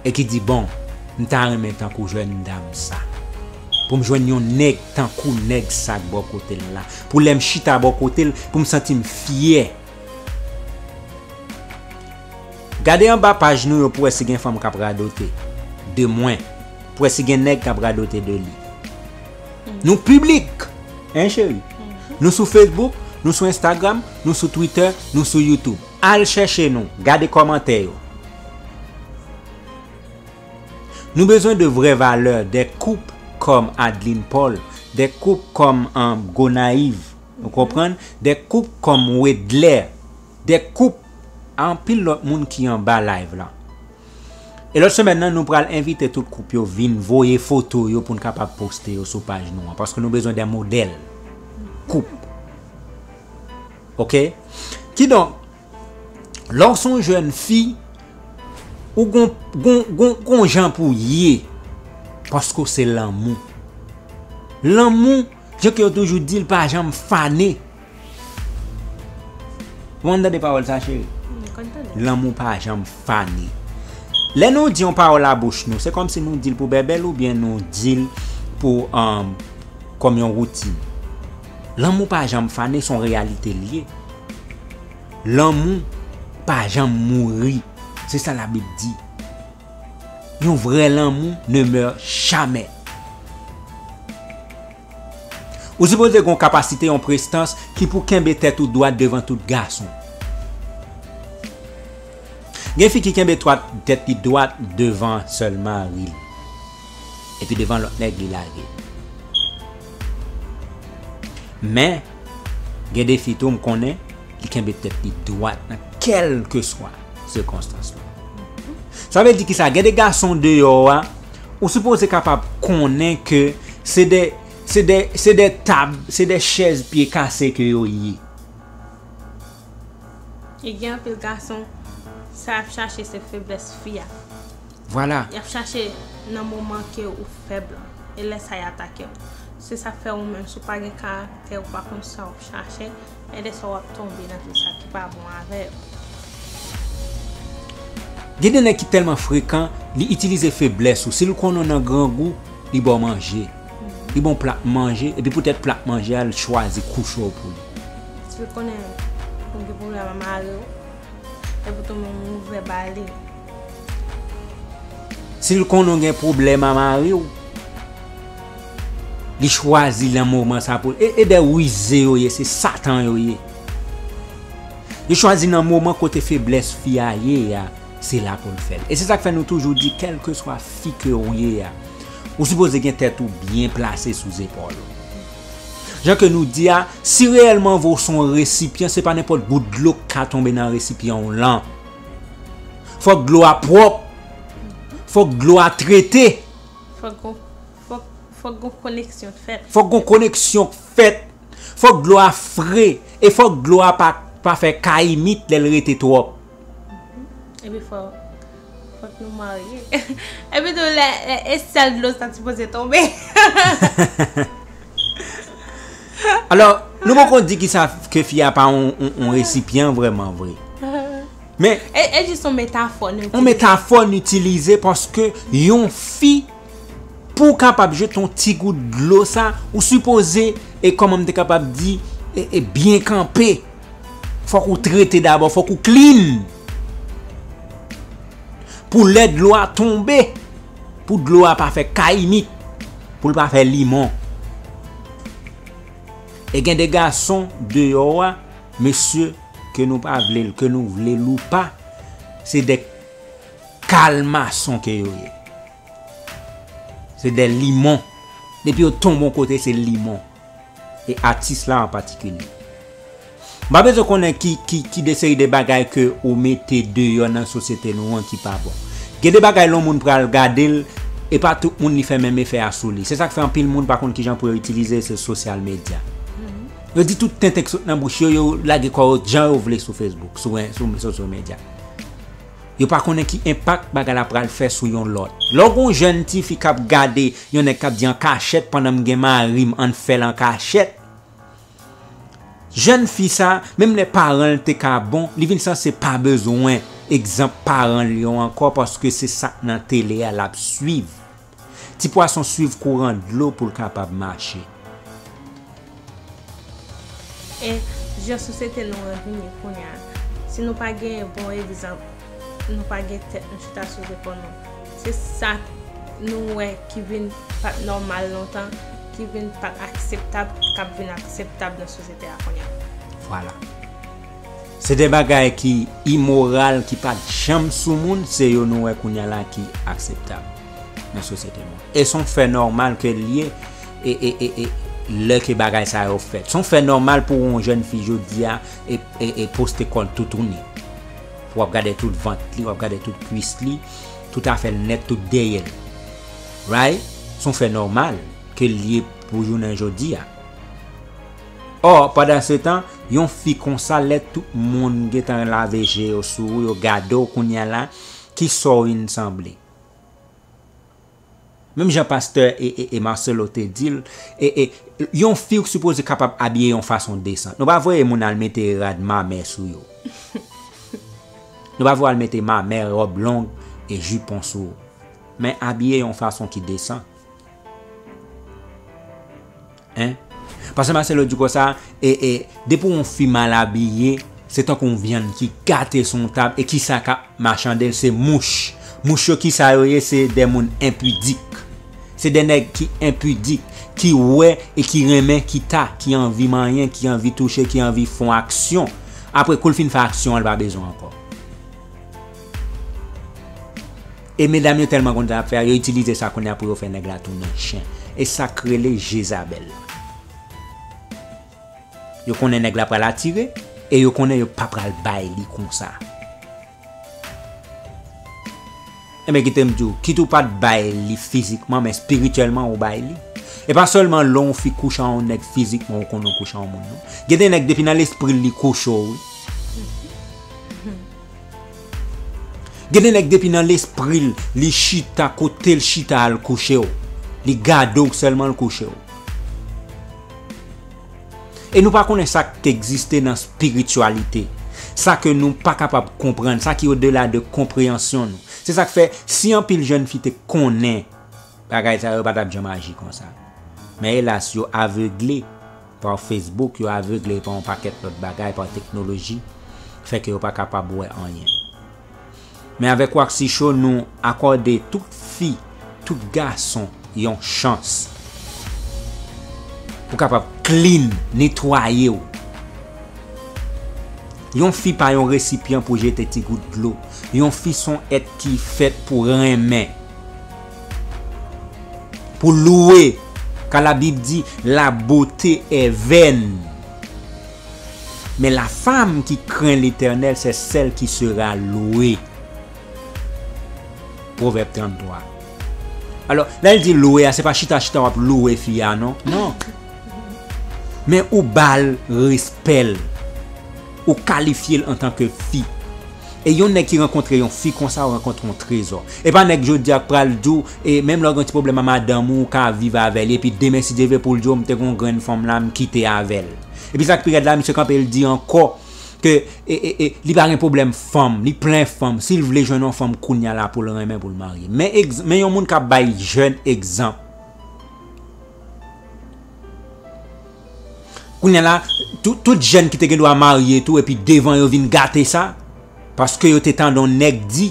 e ki di, "Bon, m ta renmen tankou jèn dam sa. Pou m jwenn yon nèg tankou nèg sa k bò kote l la. Pou lè m chita bò kote l, pou m santi m fyè." Gade anba paj nou yo pou wè si gen fanm k ap radote de mwen, pou wè si gen nèg k ap radote de li. Nou piblik, en cheri? Nou sou Facebook, nou sou Instagram, nou sou Twitter, nou sou YouTube. Al chèche nou, gade kòmantè yo. Nou bezwen de vrè valè, de koup kòm Adeline Paul, de koup kòm, um, Gonayiv, ou konprann? De koup kòm Wedler, de koup, anpil lòt moun ki anba live la. E lòt semèn nan, nou pral envite tout koup yo vin voye foto yo pou n kapab poste yo sou paj nou an, paske nou bezwen de modèl koup. Oke? Kidonk, lè w se yon jèn fi, ou gon, gon, gon, gon jan pou w ye, paske w se lanmou. Lanmou, jan ke yo toujou di l, pa janm fane. Ou konn tande pawòl sa, cheri? M konn tande. Lanmou pa janm fane. Lè nou di yon pawòl a bouch nou, se kòmsi nou di l pou bèbè l oubyen nou di l pou, um, kòm yon woutin. Lanmou pa janm fane, se yon reyalite l ye. Lanmou pa janm mouri. Se sa Labib di. Yon vrè lanmou ne meurt jamais. Ou sipoze gen yon kapasite, yon prestans ki pou kenbe tèt ou dwat devan tout gason. Gen fi ki kenbe twat, tèt li dwat devan sèl mari l. Epi devan lòt nèg li lage. Men, gen de fi tou m konnen, li kenbe tèt li dwat nan kèlkeswa sikonstans lan. Sa vle di kisa? Gen de gason deyò a, ou sipoze kapab konnen ke se de, se de, se de tab, se de chèz pye kase ke yo ye. E gen anpil gason, sa y ap chache se feblès fi a. Vwala. Y ap chache nan moman ke ou fèb lan. E lè sa y atake w. Se sa k fè ou menm, si w pa gen karaktè, ou pa konn sa w ap chache, e de sa w ap tonbe nan tout sa ki pa bon avè yo. Gen de nèg ki tèlman frekan, li itilize feblès ou. Si l konnen w nan grangou, li ba w manje. Li ba w plat manje, epi poutèt plat manje a, l chwazi kouche w pou li. Si l konnen ou gen pwoblèm a mari w, epi tou menm ou ouvè ba li. Si l konnen w gen pwoblèm a mari w, li chwazi nan moman sa pou, e, e de rize yo ye, se satan yo ye. Yo chwazi nan moman kote feblès fi a ye a, se la pou l fè l. E se sa k fè nou toujou di, kèlkeswa fi ke w ye a, ou sipoze gen tèt ou byen plase sou zepòl ou. Jan ke nou di a, si reyèlman vre w se yon resipyan, se pa nenpòt gout dlo k ka tonbe nan resipyan w lan. Fòk dlo a pwòp. Fòk dlo a trete. Fòk gon, fòk, fòk gon koneksyon fèt. Fòk gon koneksyon k fèt. Fòk dlo a fre. E fòk dlo a pa, pa fè kayimit lè l rete twòp. Epi fò, fòk nou marye. Epi tou, lè, lè, e sèl dlo sa sipoze tonbe. Alò, nou poko di kisa ke fi a pa yon, yon, yon resipyan vrèman vre. Men, e, e jis yon metafò nou yon itilize. Metafò nou itilize paske yon fi, pou w kapab jete yon ti gout dlo sa, ou sipoze, e kòman m te kapab di, e, e byen kanpe. Fòk ou trete dabò, fòk ou clean. Pou lè dlo a tonbe, pou dlo a pa fè kayimit, pou l pa fè limon. E gen de gason deyò a, Mesye, ke nou pa vle l, ke nou vle l ou pa, se de kalmason ke yo ye. Se de limon. Depi yo tonbe yon kote, se limon. E atis la an patikilye. M pa bezwen konnen ki, ki, ki de seri de bagay ke ou mete deyò nan sosyete nou an ki pa bon. Gen de bagay lè yon moun pral gade l, e pa tout moun li fè menm efè a sou li. Se sa k fè anpil moun pa konn kijan pou yo itilize se sosyal medya. Yo di tout tenten k sot nan bouch yo, yo lage kò yo jan yo vle sou Facebook, sou, sou sosyo medya. Yo pa konnen ki enpak bagay la pral fè sou yon lòt. Lè w gen yon jèn tifi k ap gade yon nèg k ap di an kachèt pandan m gen mari m, ann fè l an kachèt. Jèn fi sa, menm lè paran l te ka bon, li vin sanse pa bezwen egzanp paran l yo ankò, paske se sa k nan tele a l ap swiv. Ti pwason swiv kouran dlo pou l kapab mache. E jan sosyete nou an vin ye kounye a, si nou pa genyen bon egzanp, nou pa gen tèt nou chita sou zepòl nou. Se sa nou wè ki vin pa t nòmal lontan, ki vin pa t akseptab, k ap vin akseptab nan sosyete a kounye a. Vwala. Se de bagay ki imoral, ki pa t janm sou moun, se yo nou wè kounye a la ki akseptab nan sosyete nou. E se yon fè nòmal ke l ye, e, e, e, e, lè ke bagay sa yo fèt. Se yon fè nòmal pou yon jèn fi jodi a, e, e, e poste kò l toutouni. W ap gade tout vant li, w ap gade tout kwis li, tout afè l nèt, tout dèyè l. Right? Se yon fè nòmal ke l ye pou jounen jodi a. Ò, pandansetan, yon fi konsa, lè tout moun gentan lave je yo sou ou, yo gade w kounye a la, ki sa w vin sanble? Menm jan pastè e, e, e Marcelo te di l, e, e, yon fi w sipoze kapab abiye yon fason desan. Nou pa voye moun al mete rad mamè sou yo. Nou pa voye al mete mamè, wòb long e jipon sou ou. Men abiye yon fason ki desan. Hein? Pastè Marcelo di konsa, e, e, depi yon fi mal abiye, se tankou yon vyann ki gate sou yon tab, e kisa k ap machande l, se mouch. Mouch yo, kisa yo ye? Se de moun enpidik. Se de nèg ki enpidik, ki wè e ki renmen kita, ki anvi manyen, ki anvi touche, ki anvi fè yon aksyon. Apre, kou l fin fè aksyon an, l pa bezwen ankò. E medam yo tèlman konn sa y ap fè a, yo itilize sa kounye a pou yo fè nèg la tounen chen. E sa k rele Jezabèl la. Yo konnen nèg la pral atire, e yo konnen yo pa pral bay li konsa. Enben, kite m di w, kit ou pa t bay li fizikman, men espirityèlman ou bay li. E pa sèlman lè yon fi kouche a yon nèg fizikman ou konnen w kouche a yon moun, non. Gen de nèg depi nan lespri l li kouche w, wi. Gen de nèg depi nan lespri l, li chita kote l chita al kouche w. Li gade w sèlman l kouche w. E nou pa konnen sa k egziste nan espirityalite. Sa ke nou pa kapab konprann, sa ki odela de konpreyansyon nou. Se sa k fè, si anpil jèn fi te konnen bagay sa yo, pa t ap janm aji konsa. Men elas, yo avegle pa Facebook, yo avegle pa yon pakèt lòt bagay, pa teknoloji, fè ke yo pa kapab wè anyen. Men avèk Waxy Show, nou akòde tout fi, tout gason yon chans pou kapab clean, netwaye w. Yon fi pa yon resipyan pou jete ti gout dlo. Yon fi se yon èt ki fèt pou renmen, pou louwe. Ka Labib di, la beauté est vaine, mais la femme qui craint l'Éternel, c'est celle qui sera louée. Pwovèb tranntwa. Alò, lè l di louwe a, se pa chita chita w ap louwe fi a, non. Non. Men ou ba l respè l. Ou kalifye l antanke fi. E yon nèg ki rankontre yon fi konsa, ou rankontre yon trezò. E pa nèg jodi a k pral di w, e menm lè w gen ti pwoblèm a madanm ou, ou ka viv avè l. Epi demen, si Dye vle, pou l di w, m te gen yon grenn fanm la, m kite avè l. Epi sa k pi rèd la, misye kanpe, l di ankò ke, e, e, e, li pa gen pwoblèm fanm, li plen fanm. Si l vle jwenn yon fanm kounye a la pou l renmen, pou l marye. Men egz-, men yon moun k ap bay jèn egzanp. Kounye a la, tout, tout jèn ki te gen dwa marye tou, epi devan yo vin gate sa, paske yo te tande yon nèg di,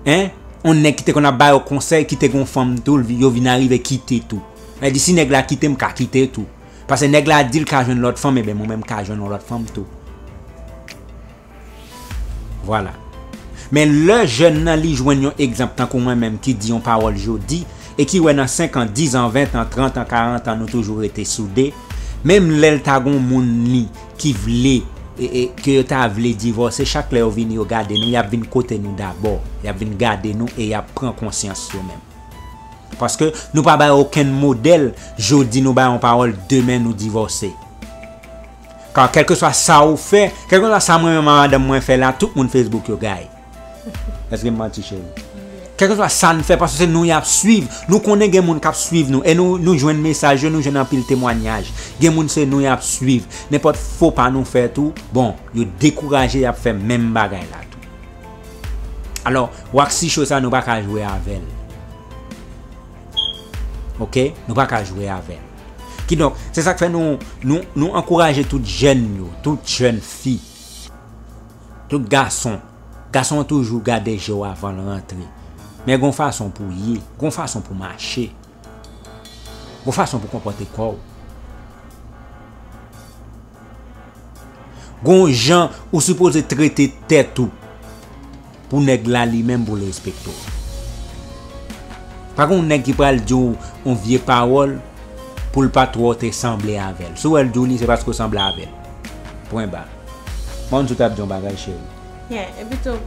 en, yon nèg ki te konn ap ba yo konsèy, ki te gen yon fanm tou, yo vin arive kite tou. Sa vle di, si nèg la kite, m ka kite tou. Paske nèg la di l ka jwenn lòt fanm, ebyen mwen menm ka jwenn yon lòt fanm tou. Vwala. Men lè jèn nan li jwenn yon egzanp tankou mwen menm ki di yon pawòl jodi, e ki wè nan senk an, dis an, ven an, trant an, karant an, nou toujou rete soude, menm lè l ta gon moun li ki vle, e, e, ke yo ta vle divòse, chak lè yo vini, yo gade nou, y ap vin kote nou dabò. Y ap vin gade nou e y ap pran konsyans yo menm. Paske nou pa bay okenn modèl, jodi nou bay yon pawòl, demen nou divòse. Ka, kèlkeswa sa ou fè, kèlkeswa sa mwen menm a madanm mwen fè la, tout moun Facebook yo gay. Èske m manti, cheri? Kèlkeswa sa n fè, paske se nou y ap swiv. Nou konnen gen moun k ap swiv nou, e nou, nou jwenn mesaj yo, nou jwenn anpil temwanyaj. Gen moun se nou y ap swiv. Nenpòt fo pa nou fè tou, bon, yo dekouraje, y ap fè menm bagay la tou. Alò, Waxy Show sa, nou pa ka jwe avè l. Oke? Nou pa ka jwe avè l. Kidonk, se sa k fè nou, nou, nou ankouraje tout jèn yo, tout jèn fi, tout gason. Gason an toujou gade je w avan l rantre. Men gon fason pou ye, gon fason pou mache, gon fason pou konpòte kò w. Gon jan ou sipoze trete tèt ou pou nèg la li menm pou l respekte w. Pa gon nèg ki pral di w yon vye pawòl pou l pa twò te sanble avè l. Si w wè l di w li, se paske w sanble avè l. Pwen ba. Mwen, si w t ap di yon bagay, cheri. Yeah, epi tou,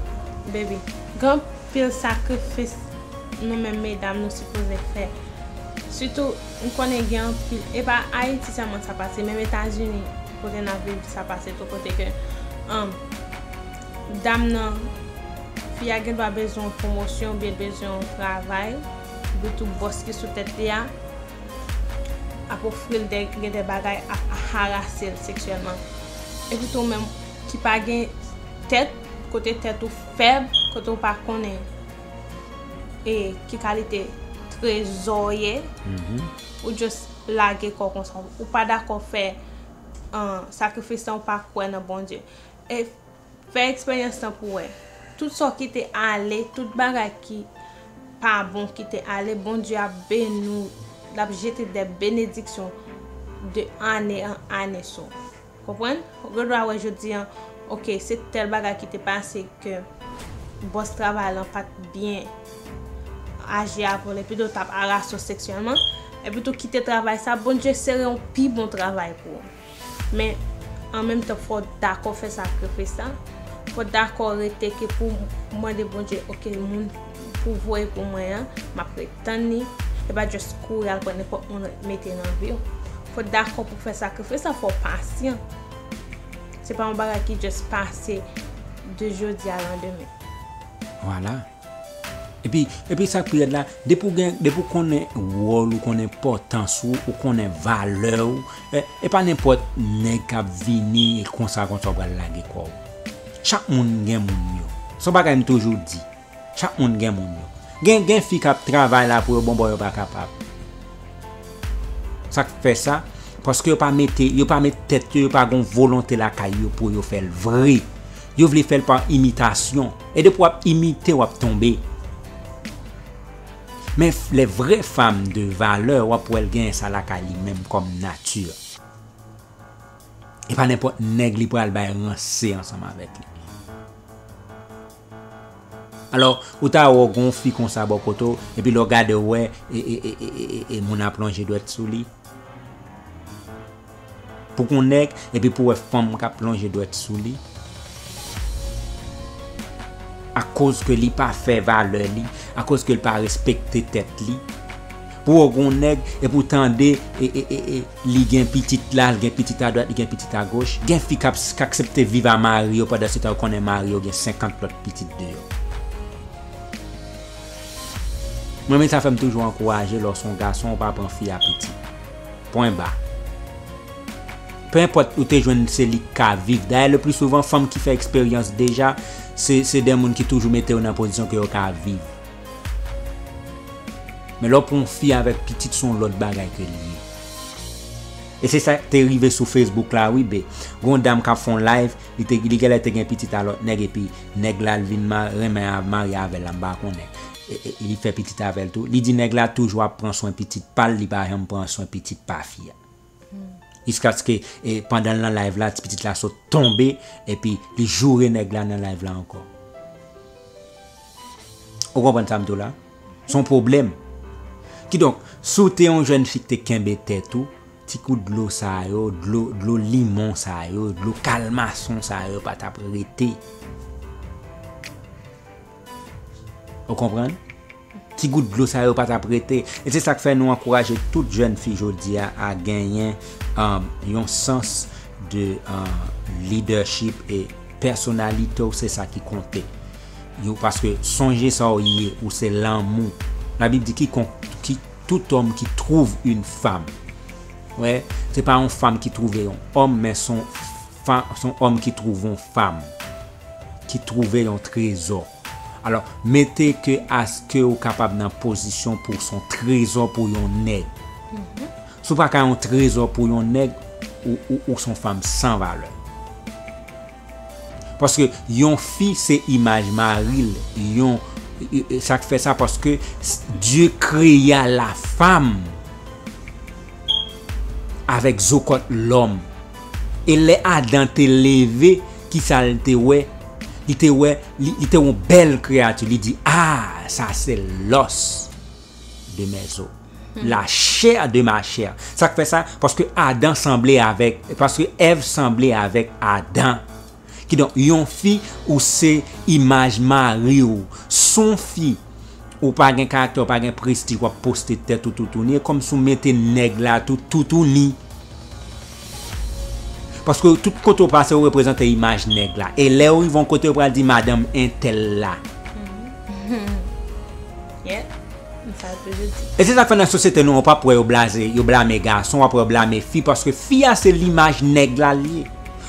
baby, gen anpil sakrifis nou menm medam nou sipoze fè. Sitou, m konnen gen anpil, e pa Ayiti sèlman sa pase, menm Etazini, kote n ap viv, sa pase tou, kote ke, um, dam nan, fi a gen dwa bezwen yon pwomosyon oubyen bezwen yon travay, epi tou bòs ki sou tèt li a ap ofri l de, gen de bagay, ap harase l seksyèlman. Epi tou, ou menm ki pa gen tèt, kote tèt ou fèb, kote ou pa konnen e ki kalite trezò w ye, ou just lage kò w konsa. Ou pa dakò fè, uh, sakrifis lan, ou pa kwè nan Bondye. E fè eksperyans lan pou w wè. Tout sa w kite ale, tout bagay ki pa bon kite ale, Bondye ap beni w, l ap jete de benediksyon de ane an ane sou w. Konprann? Ou gen dwa wè jodi an, oke, se tèl bagay ki te pase ke bòs travay lan pa t byen aji avè w, epi tou t ap arase w seksyèlman, epi tou kite travay sa, Bondye sere yon pi bon travay pou ou. Men, an menm tan, fò w dakò fè sakrifis la, fò w dakò rete ke pou mande Bondye, oke, moun pou voye pou mwen an, m ap ret tann li, e pa just kouri al pran nenpòt moun mete nan vi w. Fò w dakò pou fè sakrifis la, fò w pasyan. Se pa yon bagay ki just pase de jodi a landemen. Vwala. Epi, epi sa k pi rèd la, depi w gen, depi w konnen wòl ou, konnen enpòtans ou, ou konnen valè w, e, e pa nenpòt nèg k ap vini e konsa, konsa w pral lage kò w. Chak moun gen moun yo. Se yon bagay m toujou di. Chak moun gen moun yo. Gen, gen fi k ap travay la pou yo, bon bò, yo pa kapab. Sa k fè sa? Paske yo pa mete, yo pa met tèt yo, yo pa gon volonte lakay yo pou yo fè l vre. Yo vle fè l pa imitasyon. E depi w ap imite, w ap tonbe. Men f-, les vraies femmes de valeur, w ap wè l genyen sa lakay li menm kòm nati. E pa nenpòt nèg li pral bay ranse ansanm avèk li. Alò, ou ta wè w gon fi konsa bò kote w, epi lè w gade w wè, e, e, moun ap lonje dwèt sou li. Pou gon nèg, epi pou w wè fanm k ap lonje dwèt sou li. Akoz ke li pa fè valè li, akoz ke li pa respekte tèt li. Pou w gon nèg, epi w tande, e, e, e, e, li gen pitit la, li gen pitit adwat, li gen pitit agoch. Gen fi k ap, k aksepte viv a mari yo, pandan se tan yo konnen mari yo gen senkant lòt pitit deyò. Mwen menm sa fè m toujou ankouraje lè w se yon gason, ou pa pran fi a pitit. Pwen ba. Pe enpòt ou te jwenn se li k ka viv. Dayè, le pli souvan, fanm ki fè eksperyans deja, se, se de moun ki toujou mete yo nan pozisyon ke yo ka viv. Men lè w pran yon fi avèk pitit, se yon lòt bagay ke li ye. E se sa k te rive sou Facebook la, wi, be. Gon dam k ap fè yon live, li te, li genlè te gen pitit a lòt nèg, epi nèg la, l vin ma-, renmen a-, marye avè l la, m pa konnen. E, e, li fè pitit avè l tou. Li di nèg la toujou ap pran swen pitit pa l, li pa janm pran swen pitit pa fi a. Jiskaske, e, pandan l nan live la, ti pitit la sot tonbe, epi li joure nèg la nan live la ankò. Ou konprann sa m di w la? Se yon pwoblèm. Kidonk, si w te yon jèn fi ki te kenbe tèt ou, ti kout dlo sa yo, dlo, dlo limon sa yo, dlo kalmason sa yo pa t ap rete. Ou konprann? Ti gout dlo sa yo pa t ap rete. E se sa k fè nou ankouraje tout jèn fi jodi a, a genyen, um, yon sans de, um, leadership e pèsonalite w, se sa ki konte. Yo, paske sonje sa w ye, ou se lanmou. Labib di, quiconque, qui, tout homme qui trouve une femme. Wè, se pa yon fanm ki twouve yon òm, men se yon fa-, se yon òm ki twouve yon fanm, ki twouve yon trezò. Alò, mete ke aske ou kapab nan pozisyon pou w se yon trezò pou yon nèg. Si w pa ka yon trezò pou yon nèg, ou, ou, ou se yon fanm san valè. Paske yon fi se imaj mari l. Yon, e, e, sa k fè sa, paske s-, Dye kreye la femme avec zokòt lòm. E lè Adan te leve, ki sa l te wè? Li te wè, li, li te wè yon bèl kreyati. Li di, ah, ça c'est l'os de mes os. La chair de ma chair. Sa k fè sa? Paske Adan sanble avèk, paske Èv sanble avèk Adan. Kidonk, yon fi, ou se imaj mari w. Si w fi, ou pa gen karaktè, ou pa gen prestij, w ap poste tèt ou toutouni, e kòmsi w mete nèg la tou toutouni. Paske tout kote w pase, w reprezante imaj nèg la. E lè w rive yon kote, yo pral di madanm entèl la. Yeah. Sa yo toujou di. E se sa k fè nan sosyete nou, w p ap wè yo blaze, yo blame gason, w ap wè yo blame fi, paske fi a se limaj nèg la l ye.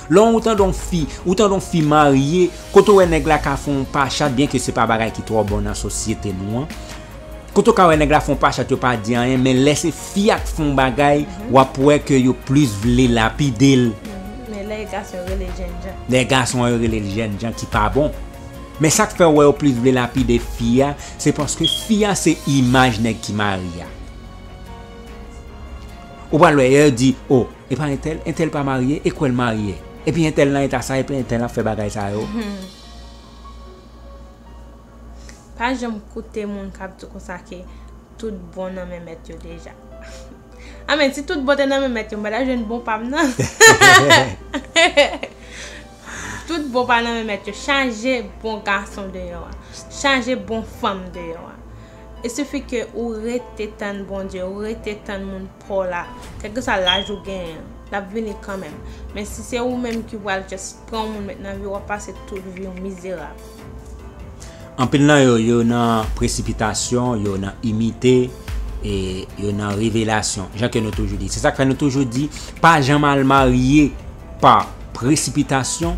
Lè w tande yon fi, ou tande yon fi marye, kote w wè nèg la ka fè yon pachat, byenke se pa bagay ki twò bon nan sosyete nou an. Kote w ka wè nèg la fè yon pachat, yo pa di anyen, men lè se fi a k fè yon bagay, w ap wè ke yo plis vle lapide l. Men lè e gason yo rele l jènjan. Lè gason yo rele l jènjan ki pa bon. Men sa k fè w wè yo plis vle lapide fi a, se paske fi a se imaj nèg ki marye a. Ou pral wè, yo di, oh, e pa entèl, entèl pa marye, e kwè l marye. Epi entèl nan eta sa, epi entèl ap fè bagay sa yo. Pa janm koute moun k ap di konsa ke tout bon nan men mèt yo deja. Amèn, si tout bon te nan men mèt yo, m pa ta jwenn bon pa m nan. Tout bon pa nan men mèt yo. Chaje bon gason deyò a. Chaje bon fanm deyò a. Il suffit ke ou rete tann Bondye, ou rete tann moun pa w la. Kèlkeswa laj ou genyen, l ap vini kanmenm. Men si se ou menm ki pral just pran yon moun met nan vi w, w ap pase tout vi w mizerab. Anpil nan yo, yo nan presipitasyon, yo nan imite, e yo nan revelasyon. Jan ke nou toujou di. Se sa k fè nou toujou di, pa janm al marye pa presipitasyon,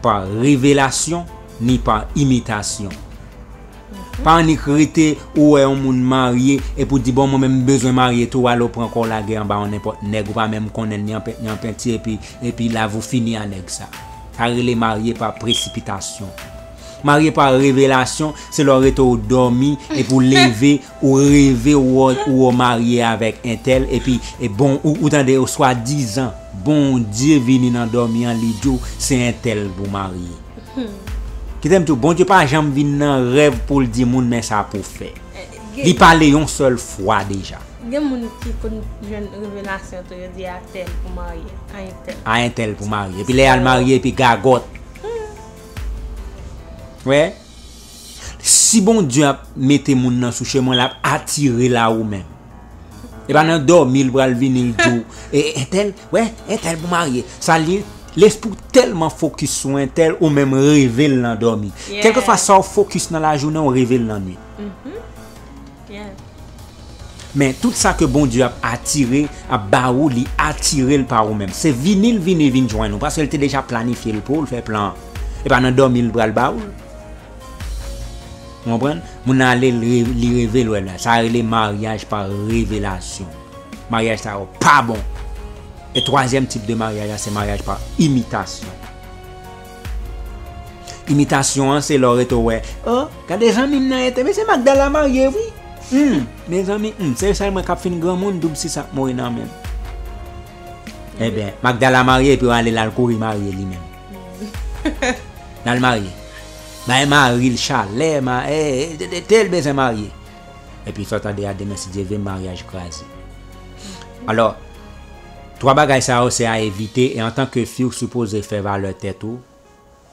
pa revelasyon, ni pa imitasyon. Pa annik rete ou wè yon moun marye, epi w di, bon, mwen menm m bezwen marye tou, w ale w pran kò w lage anba yon nenpòt nèg, ou pa menm konnen l ni an pen-, ni an penti, epi, epi lavi w fini a nèg sa. Sa rele marye pa presipitasyon. Marye pa revelasyon, se lè w rete w dòmi, epi w leve, ou reve, ou wè, ou wè w marye avèk entèl, epi, e bon, ou, ou tande, ou swadizan, Bondye vini nan dòmi an, li di w, se entèl pou marye. Kite m di w, Bondye pa janm vin nan rèv pou l di moun, men sa pou w fè. Li pale yon sèl fwa deja. Gen moun ki konn jwenn revelasyon tou, yo di a tèl pou marye, a entèl. A entèl pou marye. Epi lè y al marye, epi gagòt. Wè? Si Bondye ap mete moun nan sou chemen, l ap atire l a ou menm. E pa nan dòmi l pral vini, l di w, e, entèl, wè, entèl pou marye. Sa l ye, lespri w tèlman fokis sou entèl, ou menm reve l nan dòmi. Kèlkeswa sa w fokis nan lajounen, w reve l nan nwit. Men tout sa ke Bondye ap atire, ap ba ou, li atire l pa ou menm. Se vini l vini vin jwenn ou, paske l te deja planifye l pou ou, l fè plan an. E pa nan dòmi l pral ba ou l. Ou konprann? Moun nan ale, li, li reve l wè la. Sa rele maryaj pa revelasyon. Maryaj sa yo pa bon. E twazyèm tip de maryaj la, se maryaj pa imitasyon. Imitasyon an, se lè w rete w wè, oh, gade zanmi m nan entèl, men se Magdala marye, wi. Hmm, mezanmi, hmm, se sèl mwen k ap fin granmoun, doub sis ap mouri nan men m. Ebyen, Magdala marye epi w ale l al kouri marye li menm. L al marye. Bay mari l chalè, ma, e, e, e, te l bezwen marye. Epi sa w tande a demen si Dye vle maryaj kraze. Alò, twa bagay sa yo se a evite e antanke fi w sipoze fè valè tèt ou,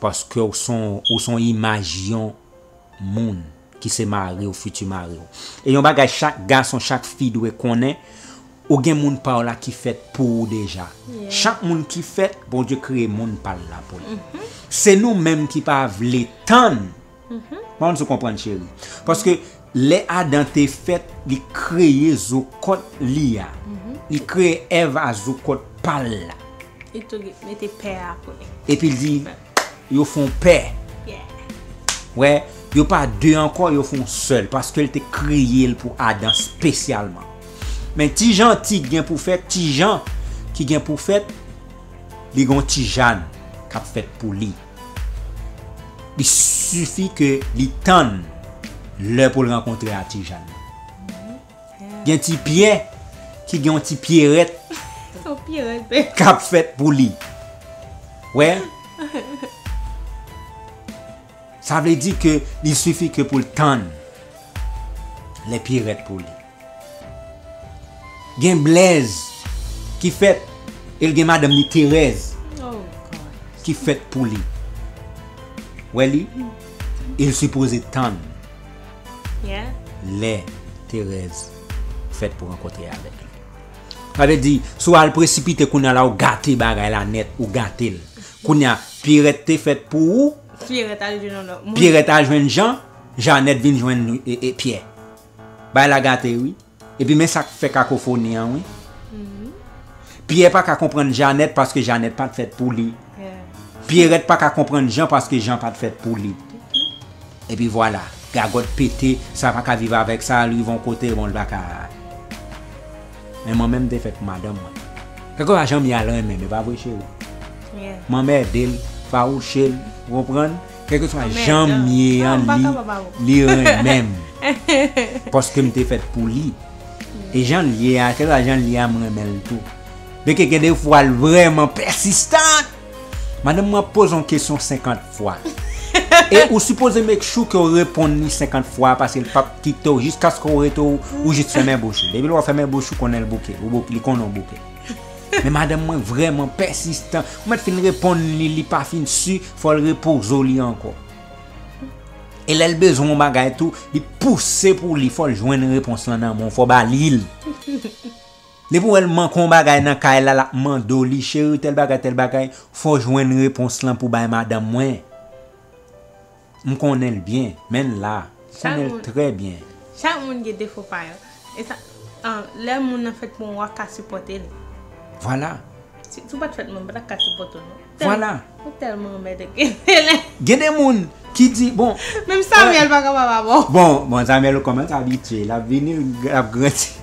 paske w son, ou son imaj yon moun ki se mari w, fiti mari w. E yon bagay chak gason, chak fi dwe konnen, ou gen moun pa w la ki fèt pou ou deja. Chak moun ki fèt, Bondye kreye moun pa l la pou li. Se nou menm ki pa vle tann. Mwen si w konprann cheri. Paske lè Adan te fèt, li kreye zokòt li a. Li kreye Èv a zokòt pa l la. Li tou mete pè a pou li. Epi l di, yo fè yon pè. Wè, yo pa de ankò, yo fè yon sèl, paske l te kreye l pou Adan espesyalman. Men ti Jan ti gen pou fèt, ti Jan ki gen pou fèt, li gon ti Jan k ap fèt pou li. Li sifi ke li tann lè pou l rankontre a ti Jan. Gen ti Pyè ki gen yon ti Pyerèt k ap fèt pou li. Wè? Sa vle di ke li sifi ke pou l tann lè Pyerèt pou li. Gen Blèz ki fèt, e l gen madanm li Terèz ki fèt pou li. Wè li? E l sipoze tann lè Terèz fèt pou rankontre avèk li. Sa vle di, si w al presipite kounye a la, ou gate bagay la nèt, ou gate l. Kounye a, Pyerèt te fèt pou ou, Pyerèt al jwenn yon lòt moun. Pyerèt al jwenn Jan, Janèt vin jwenn, e, e, Pyè. Bagay la gate, wi. Epi men sa k fè kakofoni an, wi. Pyè pa ka konprann Janèt paske Janèt pa t fèt pou li. Pyerèt pa ka konprann Jan paske Jan pa t fèt pou li. Epi vwala, gagòt pete, sa pa ka viv avèk sa, l rive yon kote, bon, l pa ka. Men mwen menm, m te fèt pou madanm mwen. Kèlkeswa jan m ye a, l renmen m, e pa vre, cheri? M anmède l, fawouche l, ou konprann? Kèlkeswa jan m ye a, li, li renmen m. Paske m te fèt pou li. E jan l ye a, kèlkeswa jan l ye a, m renmen l tou. Byenke gen de fwa, l vrèman pèsistan. Madanm mwen ap poze yon kesyon senkant fwa. E ou sipoze make sure ke w reponn li senkant fwa, paske l p ap kite w jiskaske w rete w, ou jis fèmen bouch ou. Depi lè w fèmen bouch ou, konnen l bouke. Ou bouke, li konnen w bouke. Men madanm mwen vrèman pèsistan. Ou mèt fin reponn li, li pa fin si, fò l repoze w li ankò. E lè l bezwen yon bagay tou, li pouse pou li, fò l jwenn repons lan nan men w, fò w ba li l. Depi w wè l manke yon bagay nan kay la, l ap mande w li, cheri, tèl bagay, tèl bagay, fò w jwenn repons lan pou w bay madanm mwen. M konnen l byen, men l la. M konnen l trè byen. Chak moun gen defo pa yo. E sa, an, lè moun nan fèt pou ou, w ap ka sipòte l. Vwala. Si, si w pa t fèt moun, m pa t ap ka sipòte w, non. Vwala. Ou tèlman anmède. Gen de moun ki di, bon. Menm Samuel pa kapab avè w. Bon, bon, Samuel kòmanse abitye, l ap vini, l ap grandi.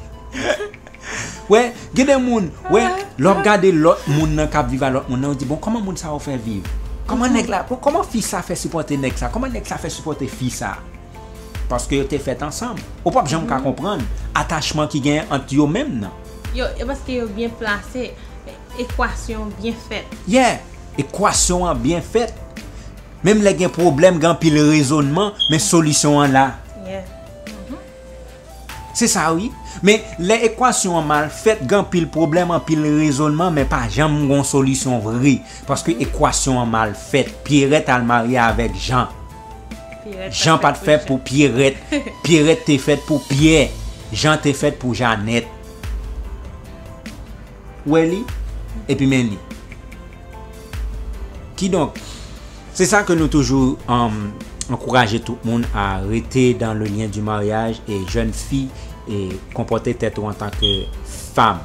Wè, gen de moun, wè, lè w ap gade lòt moun nan k ap viv a lòt moun nan, ou di, bon, kòman moun sa yo fè viv? Kòman nèg la, kòman fi sa fè sipòte nèg sa? Kòman nèg sa fè sipòte fi sa? Paske yo te fèt ansanm. Ou p ap janm ka konprann atachman ki genyen ant yo menm nan. Yo, e paske yo byen plase, ekwasyon an byen fèt. Yeah, ekwasyon an byen fèt. Menm lè gen pwoblèm, gen anpil rezònman, men solisyon an la. Yeah. Se sa wi. Men lè ekwasyon an mal fèt, gen anpil pwoblèm, anpil rezònman, men pa janm gon solisyon vre. Paske ekwasyon an mal fèt. Pierrette al marye avèk Jean. Jean pa t fèt pou Pierrette. Pierrette te fèt pou Pierre. Jean te fèt pou Jeannette. Ou wè li? Epi men li. Kidonk, se sa ke nou toujou, um, ankouraje tout moun a rete dans le lien du mariage e jèn fi, e konpòte tèt ou antanke fanm.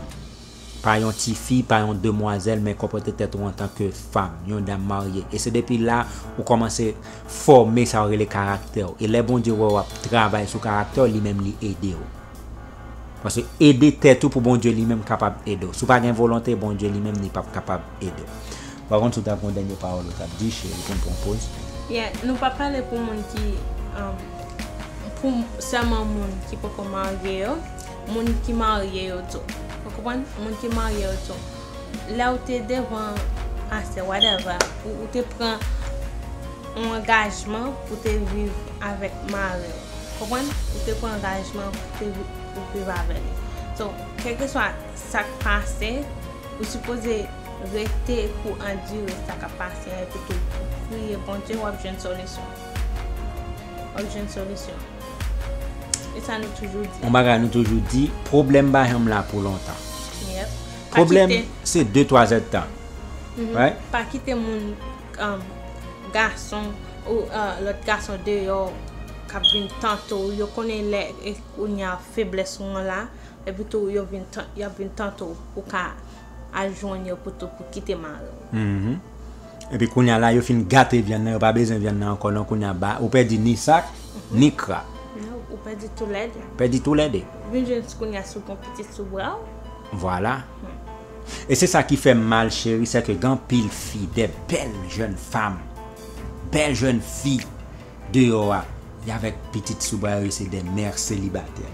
Pa yon ti fi, pa yon demwazèl, men konpòte tèt ou antanke fanm, yon dam marye. E se depi la ou kòmanse fòme sa yo rele karaktè w. E lè Bondye wè w ap travay sou karaktè w, li menm li ede w. Paske ede tèt ou pou Bondye li menm kapab ede w. Si w pa gen volonte, Bondye li menm li p ap kapab ede w. Pa konn si w t ap gen yon dènye pawòl ou t ap di, cheri, pou n pran poz. Yeah, nou pa pale pou moun ki, um, pou sèlman moun ki poko marye yo, moun ki marye yo tou. Ou konprann? Moun ki marye yo tou. lè w te devan pastè, whatever, ou, ou te pran yon angajman pou te viv avèk mari w. Konprann? Ou te pran angajman pou te vi-, pou viv avè li. So, kèlkeswa sa k pase, ou sipoze rete pou andire sa k ap pase an, epi tou priye Bondye, w ap jwenn solisyon. W ap jwenn solisyon. E sa nou toujou di. Yon bagay nou toujou di, pwoblèm pa janm la pou lontan. Yep. Pa Pwoblèm, kite se de, twa zèdtan. Mhm. Right? Pa kite moun, um, gason ou, uh, lòt gason deyò k ap vin tante w. Yo konnen lè, e, kounye a feblès ou an la, epi tou yo vin tan-, y ap vin tante w pou ka al jwenn yo pou tou, pou kite mari w. Mhm. Epi kounye a la, yo fin gate vyann nan, yo pa bezwen vyann nan ankò, non, kounye a, ba, ou pèdi ni sak, ni kra. Non, ou pèdi toulède. Pèdi toulède. Vin jwenn kounye a si w gon pitit sou bra w. Vwala. Hmm. E se sa ki fè m mal, cheri, se ke gen anpil fi, de bèl jèn fanm, bèl jèn fi, deyò a, y avèk pitit sou bra yo, se de mè selibatè.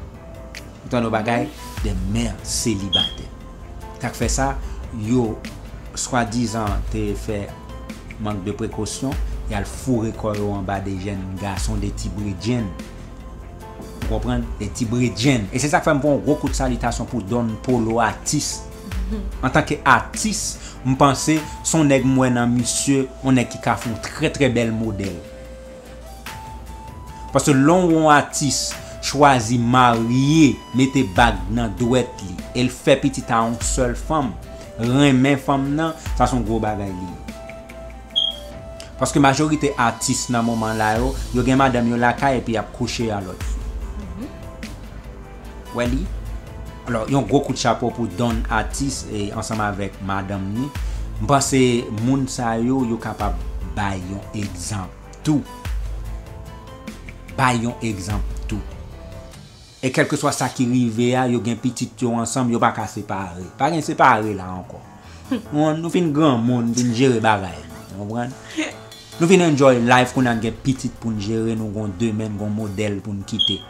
Ou tande yon bagay? De mè selibatè. Sa k fè sa, yo swadizan te fè mank de prekosyon, y al foure kò yo anba de jèn gason, de ti bredjenn. Ou konprann? De ti bredjenn. E se sa k fè m voye yon gwo kout salitasyon pou Don Polo, atis. Antanke atis, m panse se yon nèg m wè nan misye, yon nèg ki ka fè yon trè, trè bèl modèl. Paske lè w wè yon atis chwazi marye, mete bag nan dwèt li, e l fè pitit a yon sèl fanm, renmen fanm nan, sa se yon gwo bagay li ye. Paske majorite atis nan moman la yo, yo gen madanm yo lakay epi y ap kouche a lòt fi. Mhm. Wè li? Alò, yon gwo kout chapo pou Don atis e ansanm avèk madanm ni. M panse moun sa yo, yo kapab bay yon egzanp tou. Bay yon egzanp tou. E kèlkeswa sa ki rive a, yo gen pitit yo ansanm, yo pa ka separe. Pa gen separe la ankò. Nou, nou fin granmoun, fin jere bagay nou, ou konprann? Nou fin enjoy life, kounye a n gen pitit pou n jere, nou gon demen, n gon modèl pou n kite.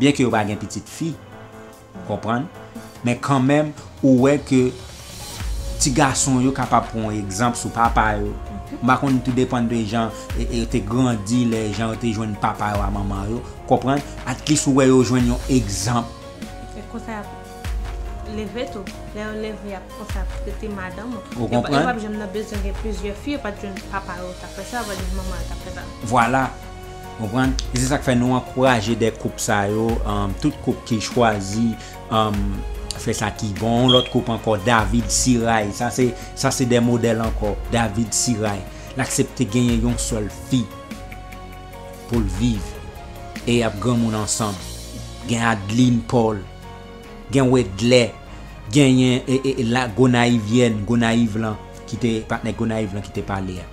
Byenke yo pa gen pitit fi, konprann? Men kanmenm, ou wè ke ti gason yo kapab pran yon egzanp sou papa yo. M pa konn, tou depann de jan e, e yo te grandi, lè jan yo te jwenn papa yo a manman yo, konprann? At least ou wè yo jwenn yon egzanp. E konsa y ap leve tou. Lè yo leve, y ap konsa y ap trete madanm ou. Ou konprann? Yo pa, yo p ap janm nan bezwen gen plizyè fi, yo pa t jwenn papa yo t ap fè sa, yo pa t jwenn manman yo t ap fè sa. Vwala. Konprann? E se sa k fè nou ankouraje de koup sa yo, um, tout koup ki chwazi, um, fè sa ki bon. Yon lòt koup ankò, David Siray. Sa se, sa se de modèl ankò. David Siray. L aksepte genyen yon sèl fi pou l viv. E y ap granmoun ansanm. Gen Adeline Paul. Gen Wedley. Genyen, e, e, e la Gonayivyèn, Gonayiv lan, ki te, patnè Gonayiv lan ki te pale a.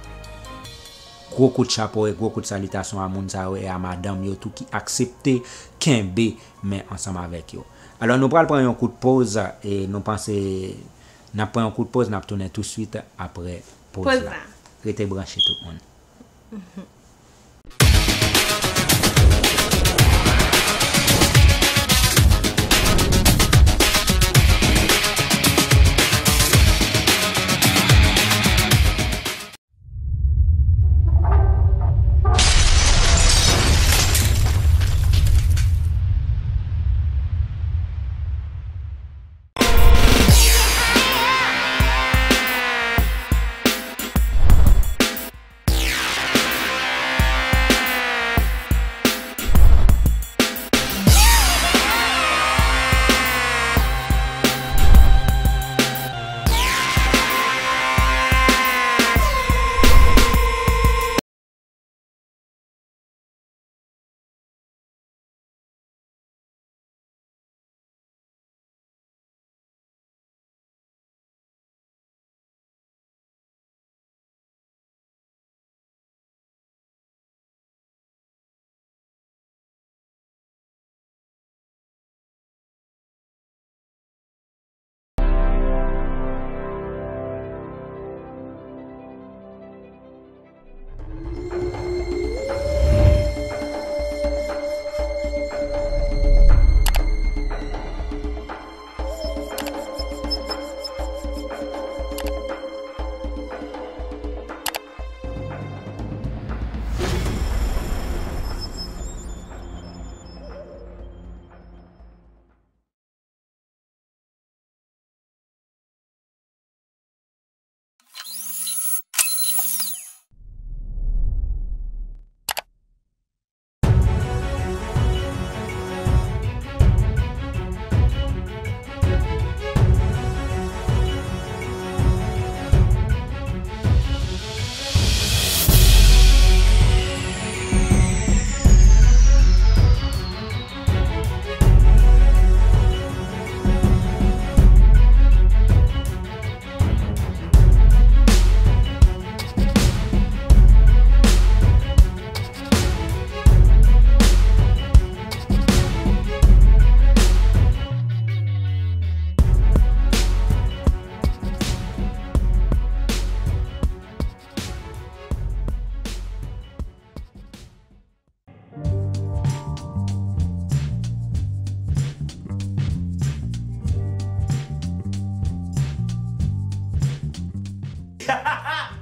Gwo kout chapo e gwo kout salitasyon a moun sa yo e a madanm yo tou ki aksepte kenbe men ansanm avèk yo. Alò, nou pral pran yon kout poz e nou panse n ap pran yon kout poz, n ap tounen touswit apre poz la. Poz la. Rete branche tout moun.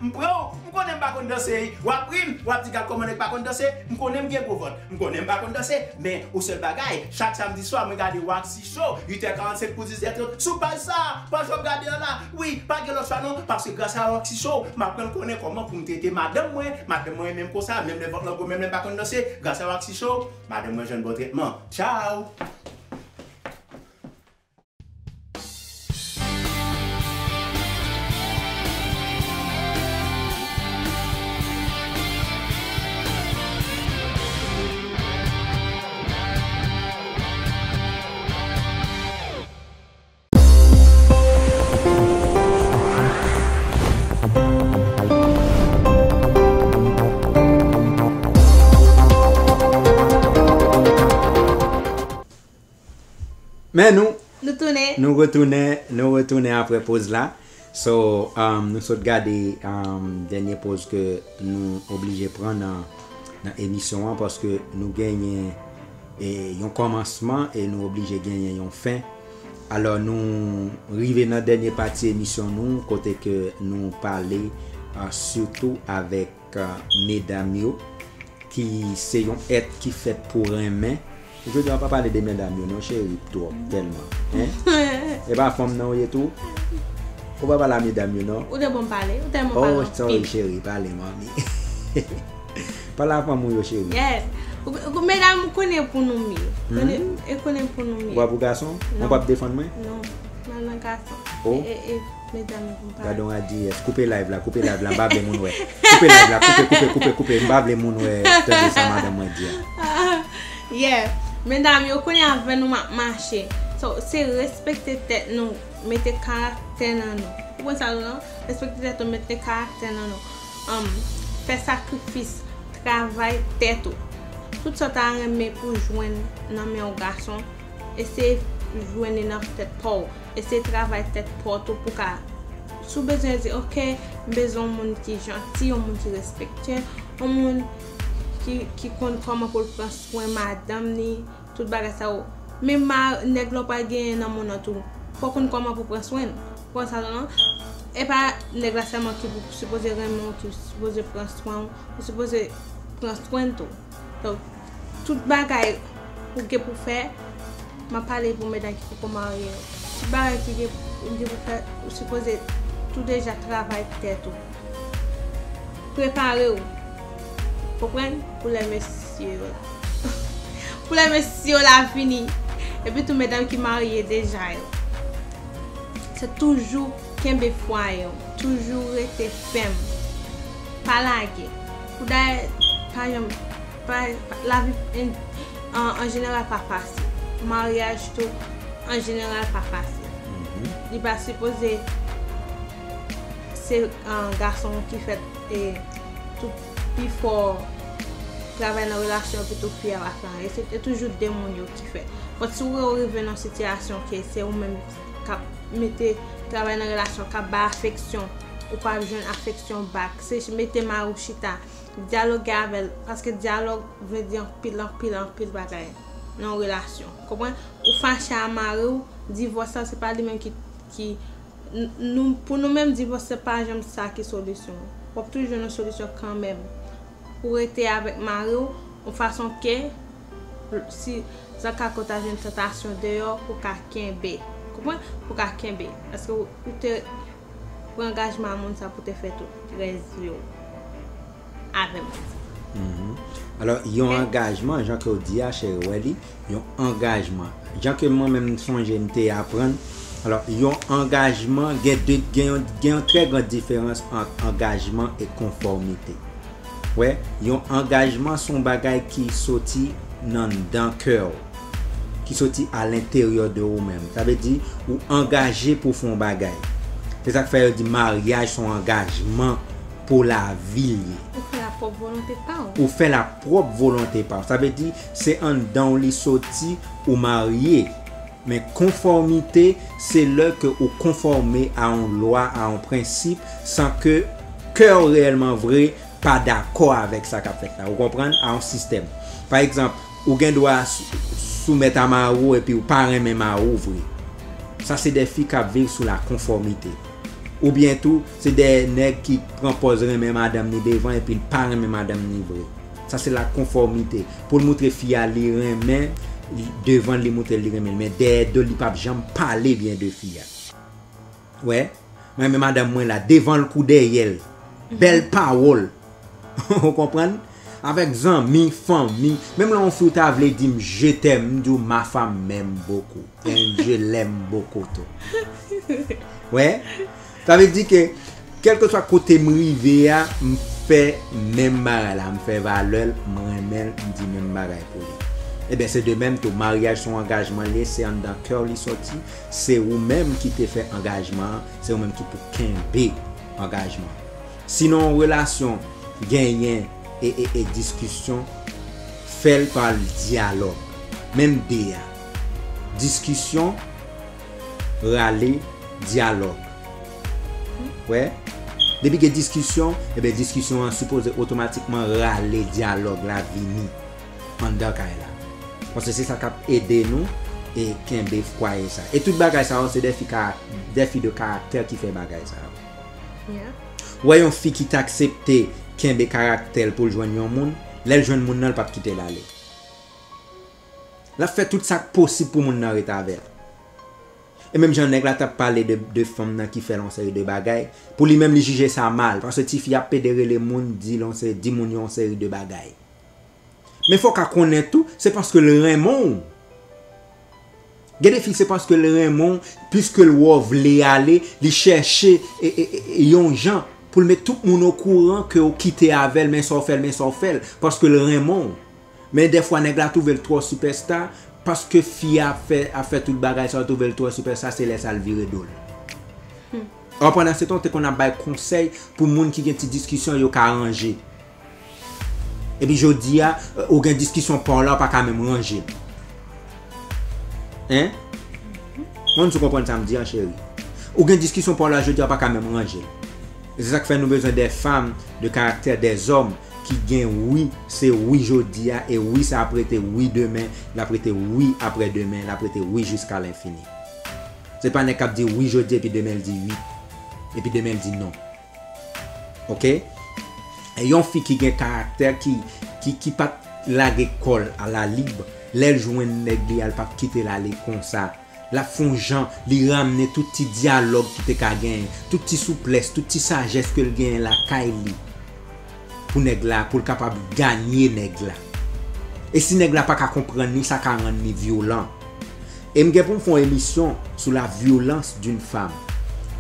M pran w, m konnen m pa konn danse, wi. W ap ri m, w ap di, "Gad kòman nèg pa konn danse." M konnen m gen gwo vant, m konnen m pa konn danse, men yon sèl bagay, chak samdi swa, mwen gade Waxy Show, uit è karannsenk pou diznèf è trant, sou paj sa a, paj w ap gade an la. Wi, pa gen lòt chwa non, paske gras a Waxy Show, m aprann konnen kòman pou m trete madanm mwen, madanm mwen renmen m konsa, menm lè vant lan gwo, menm lè m pa konn danse, gras a Waxy Show, madanm mwen jwenn bon tretman. Tchao! Men nou, Nou tounen. nou retounen, nou retounen apre poz la. So, um, nou sot gade, um, dènye poz ke nou oblije pran nan, nan emisyon an, paske nou genyen, e, yon kòmansman e nou oblije genyen yon fen. Alò, nou rive nan dènye pati emisyon nou, kote ke nou pale, uh, sitou avèk, uh, medam yo, ki se yon èt ki fèt pou renmen. Jodi a, w pa pale de medam yo non, cheri, twòp, tèlman. Hein? E pa fanm nan ou ye tou? Ou pa pale a medam yo non? Ou te bon pale, ou tèlman pale Oh, sorry, anpil. Cheri, pale, manmi. Pale a fanm ou yo, cheri. Yes. Ou, ou, medam, ou konnen pou nou m ye. Konnen, Hmm? e konnen pou nou m ye. Ou pa pou gason? Non. Ou p ap defann mwen? Non. M al nan gason. Oh. E, e, e, medam yo pou m pale. Gade yon radiyès. Koupe live la, koupe live la, m pa vle moun wè. Koupe live la, koupe, koupe, koupe, koupe. M pa vle moun wè, tande sa madanm mwen di a. Yeah. Medam yo, konnen avè nou m ap mache. So, se respekte tèt nou, mete karaktè nan nou. Ou konn sa nou, non? Respekte tèt nou, mete karaktè nan nou. Um, fè sakrifis, travay tèt ou. Tout sa w ta renmen pou jwenn nan men yon gason, eseye jwenn li nan tèt pa w. Eseye travay tèt pa w tou pou ka, si w bezwen di, "Ok, m bezwen yon moun ki janti, yon moun ki respektye, yon moun ki, ki konn kòman pou l pran swen madanm ni, tout bagay sa yo." Men ma, nèg la w pral genyen nan mond nan tou, fò w konn kòman pou pran swen l. Pran sa non. E pa nèg la sèlman ki pou sipoze renmen w, ki sipoze pran swen w, ou sipoze pran swen l tou. Donk, tout bagay ou gen pou fè, m ap pale pou medam ki poko marye yo. Tout bagay ki gen, ou gen pou fè, ou sipoze tou deja travay tèt ou. Prepare w. Konprann? Pou lè mesye yo la. Pou lè mesye yo la vini. Epi tou medam ki marye deja yo. Se toujou kenbe fwaye w. Toujou rete fèm. Pa lage. Pou dayè, pa janm, pa, pa, lavi an, an, an jeneral pa fasil. Maryaj tou, an jeneral pa fasil. Mhm. Li pa sipoze se, an, gason ki fèt, e, tout pifò travay nan relasyon pito fi a pa fè anyen. Se, se toujou de moun yo ki fè. Bon, si w rive nan sitiyasyon ke se ou menm k ap mete travay nan relasyon, k ap bay afeksyon, ou pa ap jwenn afeksyon back. Se mete mari w chita, dyaloge avè l, paske dyalòg vle di anpil, anpil, anpil bagay nan yon relasyon. Konprann? Ou fache a mari w, divòs la, se pa li menm ki, ki, n-, nou, pou nou menm, divòs se pa janm sa ki solisyon. W ap toujou jwenn yon solisyon kanmenm. Ou rete avèk mari w, yon fason ke, si, sa ka konn ta jwenn tantasyon deyò, pou ka kenbe. Konprann? Pou ka kenbe. Paske ou, ou te pran angajman a moun sa pou te fè tout rès vi w avè moun sa. Mhm. Alò, yon Ok. angajman, jan ke w di a, cheri, w wè li, yon angajman. Jan ke mwen menm m sonje m te aprann, alò, yon angajman, gen de, gen yon, gen yon trè gran diferans ant angajman e konfòmite. Wè, yon angajman se yon bagay ki soti nan anndan kè w, ki soti alenteryè de ou menm. Sa vle di, ou angaje pou w fè yon bagay. Se sa k fè yo di maryaj se yon angajman pou lavi l ye. Ou fè l a pwòp volonte pa w. Ou fè l a pwòp volonte pa w. Sa vle di, se anndan w li soti, ou marye. Men konfòmite, se lè ke ou konfòme a yon lwa, a yon prensip, san ke kè w reyèlman vre pa dakò avèk sa k ap fèt la. Ou konprann? A yon sistèm. Pa egzanp, ou gen dwa sou-, soumèt a mari w epi w pa renmen mari w vre. Sa se de fi k ap viv sou la konfòmite. Oubyen tou, se dèyè nèg ki pran pòz renmen madanm ni devan epi l pa renmen madanm ni vre. Sa se la konfòmite. Pou l moutre fi a li renmen, devan l li moutre li renmen l. Men dèyè do l li p ap janm pale byen de fi a. Wè, mwen renmen madanm mwen la, devan l kou dèyè l. Bèl pawòl. Ou konprann? Avèk zanmi, fanmi, menm lè yon fi w ta vle di m je t'aime, m di w ma femme m'aime beaucoup. And je l'aime beaucoup tou. Wè? Sa vle di ke, kèlkeswa kote m rive a, m fè menm bagay la, m fè valè l, m renmen l, m di menm bagay pou li. Ebyen, se de menm tou, maryaj se yon angajman li ye, se anndan kè w li sòti, se ou menm ki te fè angajman an, se ou menm ki pou kenbe angajman an. Si nan yon relasyon genyen e, e, e diskisyon, fè l pa dyalòg. Menm de a. Diskisyon, rale, dyalòg. Wè? Depi gen diskisyon, ebyen diskisyon an sipoze otomatikman rale dyalòg la vini anndan kay la. Paske se sa k ap ede nou e kenbe fwaye sa. E tout bagay sa yo se de fi ka, de fi de karaktè ki fè bagay sa yo. Ou wè yon fi ki t aksepte kenbe karaktè l pou l jwenn yon moun, lè l jwenn moun nan, l p ap kite l ale. L ap fè tout sa k posib pou moun nan ret avè l. E menm jan nèg la t ap pale de, de fanm nan ki fè l yon seri de bagay, pou li menm li jije sa mal, paske tifi ap pede rele moun, di l yon se-, di moun yo yon seri de bagay. Men fò w ka konnen tou, se paske l renmen w. Gen de fi, se paske l renmen w, piske l wè w vle ale, li chèche e, e, e, e yon jan pou l met tout moun okouran ke w kite avè l, men sa w fè l, men sa w fè l, paske l renmen w. Men dèfwa, nèg la twouve l twò sipèsta, paske fi a ap fè, ap fè tout bagay sa yo, twouve l twò sipèsta, se lè sa l vire do l. Pandan se tan, w te konn ap bay konsèy pou moun ki gen ti diskisyon, yo ka ranje. Epi jodi a, ou gen diskisyon pa w la, ou pa ka menm ranje l. Hein? Mwen, si w konprann sa m di an, cheri. Ou gen diskisyon pa w la jodi a, ou pa ka menm ranje l. E se sa k fè nou bezwen de fanm de karaktè, de zòm ki gen wi, se wi jodi a, e wi sa ap rete wi demen, l ap rete wi aprè demen, l ap rete wi jiska lenfini. Se pa nèg k ap di wi jodi epi demen l di wi, epi demen l di non. Oke? E yon fi ki gen karaktè, ki, ki, ki pa t lage kò l alalib, lè l jwenn nèg li a, l p ap kite l ale konsa. L ap fè yon jan, li ramne tout ti dyalòg ki te ka genyen, tout ti souplès, tout ti sajès ke l genyen lakay li. Pou nèg la, pou l kapab ganye nèg la. E si nèg la pa ka konprann li, sa ka rann li vyolan. E m gen pou m fè yon emisyon sou la violence d'une femme.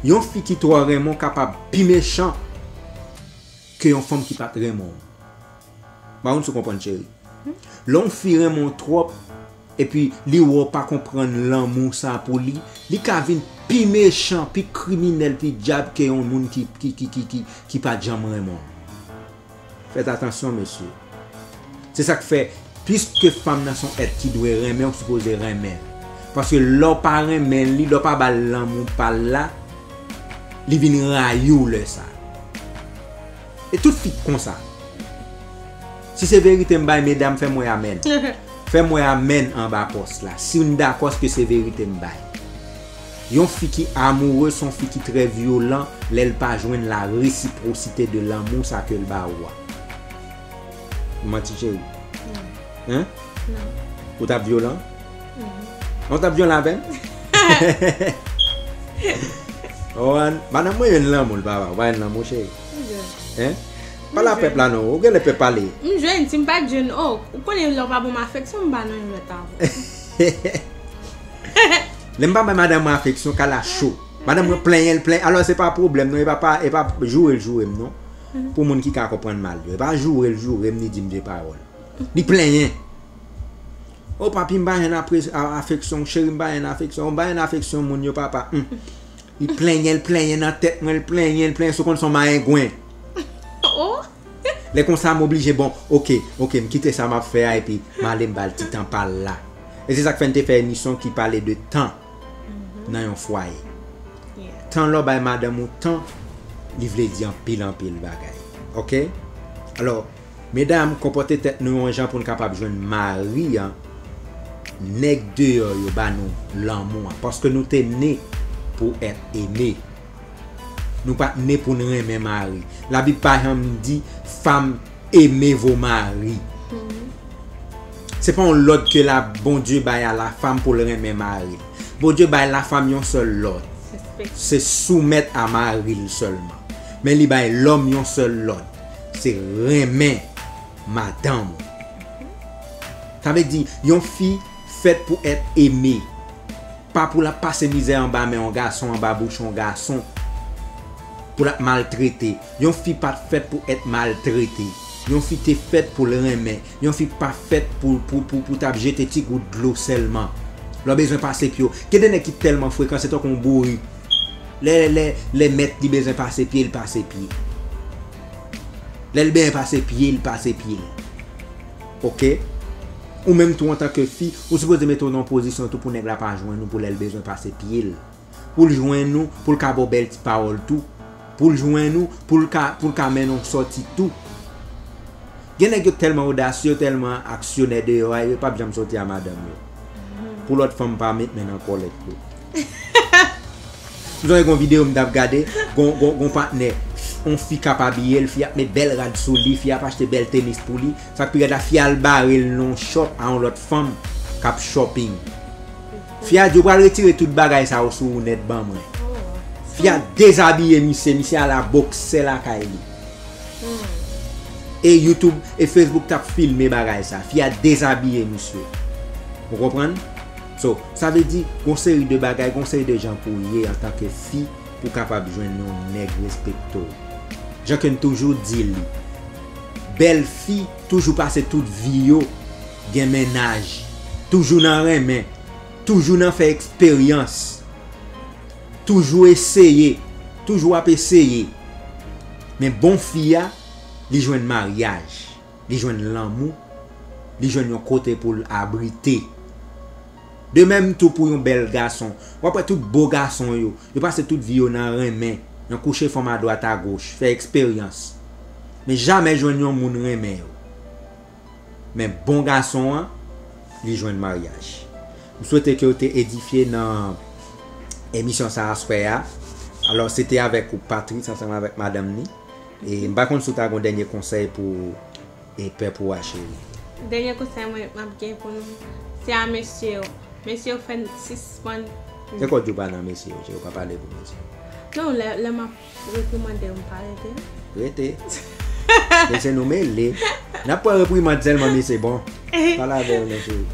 Yon fi ki twò renmen w kapab pi mechan ke yon fanm ki pa t renmen w. M pa konn si w konprann, cheri. Lè yon fi renmen w twòp, epi li wè w pa konprann lanmou sa pou li, li ka vin pi mechan, pi kriminèl, pi dyab ke yon moun ki, ki, ki, ki, ki, ki pa t janm renmen w. Fèt atansyon, mesye. Se sa k fè, piske fanm nan se yon èt ki dwe renmen, ou sipoze renmen l. Paske lè w pa renmen li, lè w pa ba l lanmou pa l la, li vin rayi w lè sa. E tout fi konsa. Si se verite m bay, medam, fè m wè amèn. Fè m wè amèn anba pòs la. Si n dakò ke se verite m bay. Yon fi ki amoureux se yon fi ki trè vyolan lè l pa jwenn la resiprosite de lanmou sa ke l ba ou a. M manti, cheri? Hein? Non. Ou t ap vyolan? Ou t ap vyolan avè m? Ou konprann? Madanm mwen jwenn lanmou l, papa. Ou pa jwenn lanmou, cheri? Hein? Pale a pèp la non, ou genlè pèp pale. M jwenn, si m pa t jwenn, oh, ou konnen lè w pa ban m afeksyon, m pa nan yon lòt avè w. Lè m pa bay madanm mwen afeksyon, kal la cho. Madanm mwen plenyen l plenyen, alò se pa pwoblèm non, e pa, pa, e pa joure l joure m non. Pou moun ki ka konprann mal yo, e pa joure l joure m ni di m de pawòl. Li plenyen. Oh papi, m pa jwenn apre, a, afeksyon, cheri, m pa jwenn afeksyon, m pa jwenn afeksyon moun yo, papa. Hmm. Li plenyen, l plenyen nan tèt mwen, l plenyen, l plenyen, si w konn se yon mayengwen. Oh! Lè konsa, m oblije, bon, oke, oke, m kite sa m ap fè a, epi m ale m ba l ti tan pa l la. E se sa k fè n te fè emisyon ki pale de tan nan yon fwaye. Tan, lè w bay madanm ou tan, li vle di anpil, anpil bagay. Oke? Alò, medam, konpòte tèt nou yon jan pou n kapab jwenn mari an. Nèg deyò yo ba nou lanmou an, paske nou te ne pou èt eme. Nou pa t ne pou n renmen mari. Labib pa janm di, femme, aimez vos maris. Se pa yon lòd ke la Bondye bay a la femme pou l renmen mari l. Bondye bay la femme yon sèl lòd. Se soumèt a mari l sèlman. Men li bay lòm yon sèl lòd. Se renmen madanm ou. Sa vle di, yon fi fèt pou èt eme. Pa pou l ap pase mizè anba men yon gason, anba bouch yon gason. Pou l ap maltrete. Yon fi pa t fèt pou èt maltrete. Yon fi te fèt pou l renmen. Yon fi pa fèt pou, pou, pou, pou t ap jete ti gout dlo sèlman. Lè w bezwen pase pye w. Gen de nèg ki tèlman frekan, se tankou yon bourik. Lè, lè, lè mèt li bezwen pase pye, l pase pye. Lè l bezwen pase pye, l pase pye. Oke? Ou menm tou, antanke fi, ou sipoze mete w nan yon pozisyon tou pou nèg la pa jwenn ou pou lè l bezwen pase pye l. Pou l jwenn ou, pou l ka ba w bèl ti pawòl tou. Pou l jwenn ou, pou l ka, pou l ka mennen w sòti tou. Gen nèg yo tèlman odasye, yo tèlman aksyonè deyò a, yo p ap janm sòti a madanm yo. Pou lòt fanm pa met men nan kòlèt yo. M sonje gon videyo m t ap gade, gon, gon, gon patnè, on fi k ap abiye l, fi ap met bèl rad sou li, fi ap achte bèl tenis pou li. Sa k pi rèd la, fi a al bare l nan yon shop a yon lòt fanm k ap shopping. Fi a di, "Ou pral retire tout bagay sa yo sou ou nèt ban mwen." Fi a dezabiye misye, misye al a bòksè lakay li. E YouTube e Facebook t ap filme bagay sa. Fi a dezabiye misye. Ou konprann? So, sa vle di, gon seri de bagay, gon seri de jan pou w ye antanke fi pou w kapab jwenn yon nèg respekte w. Jan ke n toujou di li, bèl fi toujou pase tout vi yo gen mennaj, toujou nan renmen, toujou nan fè eksperyans, toujou eseye, toujou ap eseye. Men bon fi a, li jwenn maryaj, li jwenn lanmou, li jwenn yon kote pou l abrite. De menm tou pou yon bèl gason. W ap wè tout bo gason yo, yo pase tout vi yo nan renmen, nan kouche fanm adwat agoch, fè eksperyans. Men jamè jwenn yon moun renmen yo. Men bon gason an, li jwenn maryaj. M swete ke w te edifye nan emisyon sa a aswè a. Alò, se te avèk ou, Patrice, ansanm avèk madanm ni. E m pa konn si w ta gon dènye konsèy pou e pèp ou a, cheri. Dènye konsèy mwen m ap gen pou nou, se a mesye yo. Mesye yo fè n sispann. Se kòd yo pa nan mesye yo, cheri, ou pa pale pou mesye yo. Non, lè, lè m ap reprimande yo, m pa rete. Rete. Mesye nou mele. N ap pran reprimand sèlman, mesye, bon. Pale avè yo, non, cheri.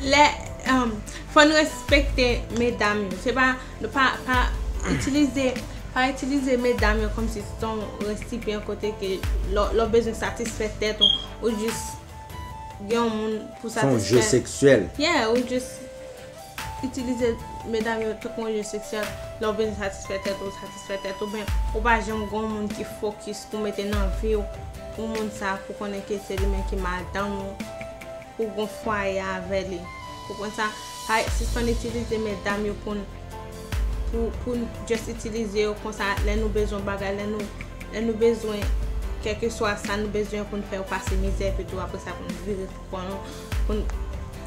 Lè, um, fò n respekte medam yo. Se pa, nou pa, pa itilize, pa itilize medam yo kòmsi se yon resipyan kote ke lè, lè w bezwen satisfè tèt ou, ou jis gen yon moun pou satisfè. Se yon je seksyèl. Yeah, ou jis itilize medam yo tankou yon je seksyèl. Lè w bezwen satisfè tèt ou, satisfè tèt ou, men ou pa janm gen yon moun ki fokis pou mete nan vi w pou moun sa, pou konnen ke se li menm ki madanm ou, pou gon fwaye avè li. Konprann sa? Pa sispann itilize medam yo pou n, pou, pou n just itilize yo konsa lè nou bezwen bagay, lè nou, lè nou bezwen kèlkeswa sa nou bezwen pou n fè yo pase mizè, epi tou apre sa pou n vire kò nou, pou n